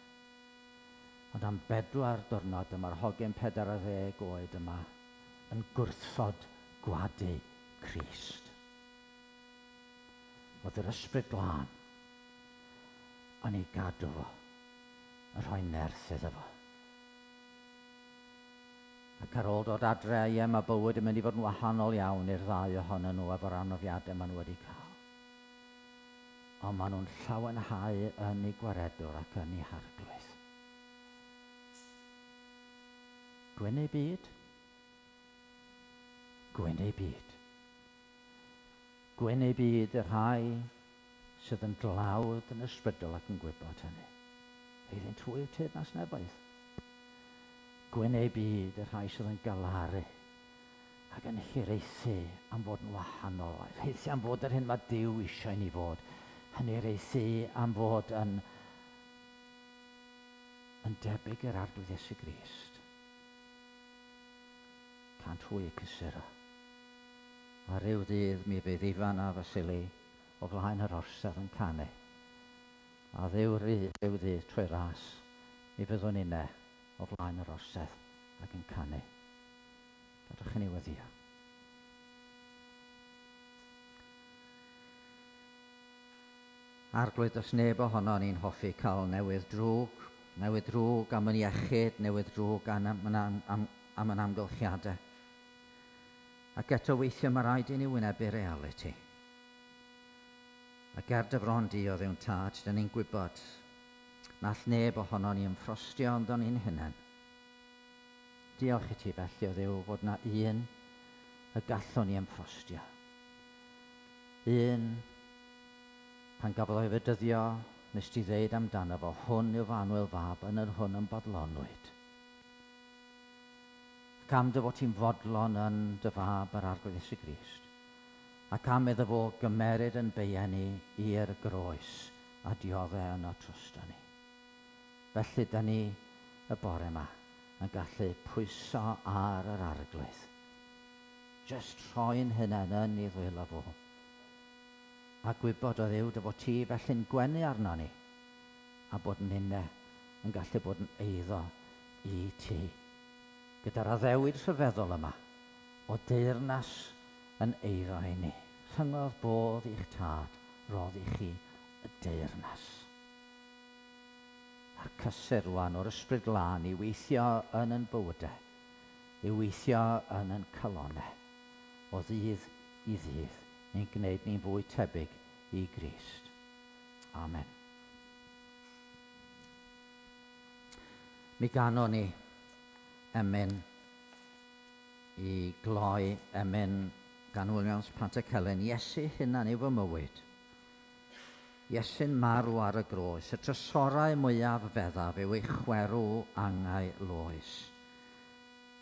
Ond am bedwar diwrnod dyma'r hogyn 40 oed yma yn gwrthod gwadu Crist. Oedd yr ysbryd glân yn ei gadw fo, yn rhoi nerth iddo fo. Ac ar ôl dod adre, ie, mae bywyd yn mynd i fod yn wahanol iawn i'r ddau ohonyn nhw efo'r anafiadau maen nhw wedi cael. Ond maen nhw'n llawenhau yn eu Gwaredwr ac yn eu Harglwydd. Gwyn eu byd. Gwyn eu byd. Gwyn eu byd y rhai sydd yn dlawd yn ysbrydol ac yn gwybod hynny. Eiddynt hwy yw teyrnas nefoedd. Gwyn eu byd y rhai sydd yn galaru ac yn hiraethu am fod yn wahanol, hiraethu am fod yr hyn mae Duw eisiau ni fod, yn hiraethu am fod yn, yn debyg i'r Arglwydd Iesu Grist. Cânt hwy eu cysuro. A rhyw ddydd mi fydd Ifan a Vasily o flaen yr orsedd yn canu. A Dduw rydd rhyw ddydd trwy ras, mi fyddwn inne o flaen yr orsedd ac yn canu. Gadwch i ni weddïo. Arglwydd, does neb ohono ni'n hoffi cael newydd drwg, newydd drwg am yn iechyd, newydd drwg am, am, am, am am yn amgylchiadau. Ac eto weithiau mae rhaid i ni wynebu realiti. Ac er dy fron di o Dduw'n Tad, dyn ni'n gwybod na all neb ohono ni ymffrostio ynddo ni'n hunain. Diolch i ti felly o Dduw fod na un y gallwn ni ymffrostio. Un, pan gafodd o'i fedyddio, nes ti ddeud amdano fo, hwn yw fy annwyl fab, yn yr hwn ym bodlonwyd. Ac am dy fod ti'n fodlon yn dy fab yr Arglwydd Iesu Grist, ac am iddo fo gymeryd yn beiau ni i'r groes a diodde yno trosto ni. Felly da ni y bore yma yn gallu pwyso ar yr Arglwydd. Jyst rhoi'n hunain yn ei ddwylo fo. A gwybod o Dduw dy fod ti felly'n gwenu arno ni, a bod ninne yn gallu bod yn eiddo i ti. Gyda'r addewid rhyfeddol yma o deyrnas yn eiddo i ni. Rhyngodd bodd i'ch tad rodd i chi y deyrnas. A'r cysur rwan o'r Ysbryd Glân i weithio yn yn bywydau, i weithio yn yn calonnau, o ddydd i ddydd, i'n gwneud ni'n fwy tebyg i Grist. Amen. Mi ganon ni emyn i gloi emyn gan Williams Pantycelyn, Iesu hunan yw fy mywyd. Iesu'n marw ar y groes, y trysorau mwyaf feddaf yw ei chwerw angau loes.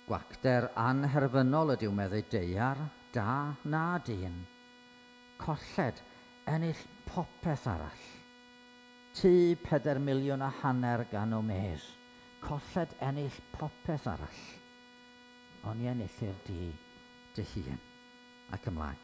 Gwacter anherfynol ydyw meddu daear, da na dyn. Colled, ennill popeth arall. Tŷ 4.5 miliwn gan Omez. Colled ennill popeth arall. Oni enillir di dy hun. Ac ymlaen.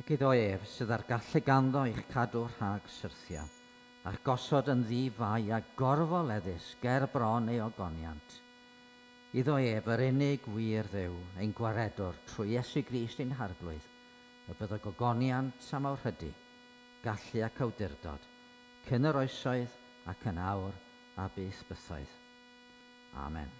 Ac iddo ef sydd â'r gallu ganddo i'ch cadw rhag syrthio, a'ch gosod yn ddi-fai a gorfoleddus ger bron ei ogoniant. Iddo ef, yr unig wir Dduw, ein Gwaredwr, trwy Iesu Grist ein Harglwydd, y byddo gogoniant a mawrhydi, gallu ac awdurdod, cyn yr oesoedd ac yn awr a byth bythoedd. Amen.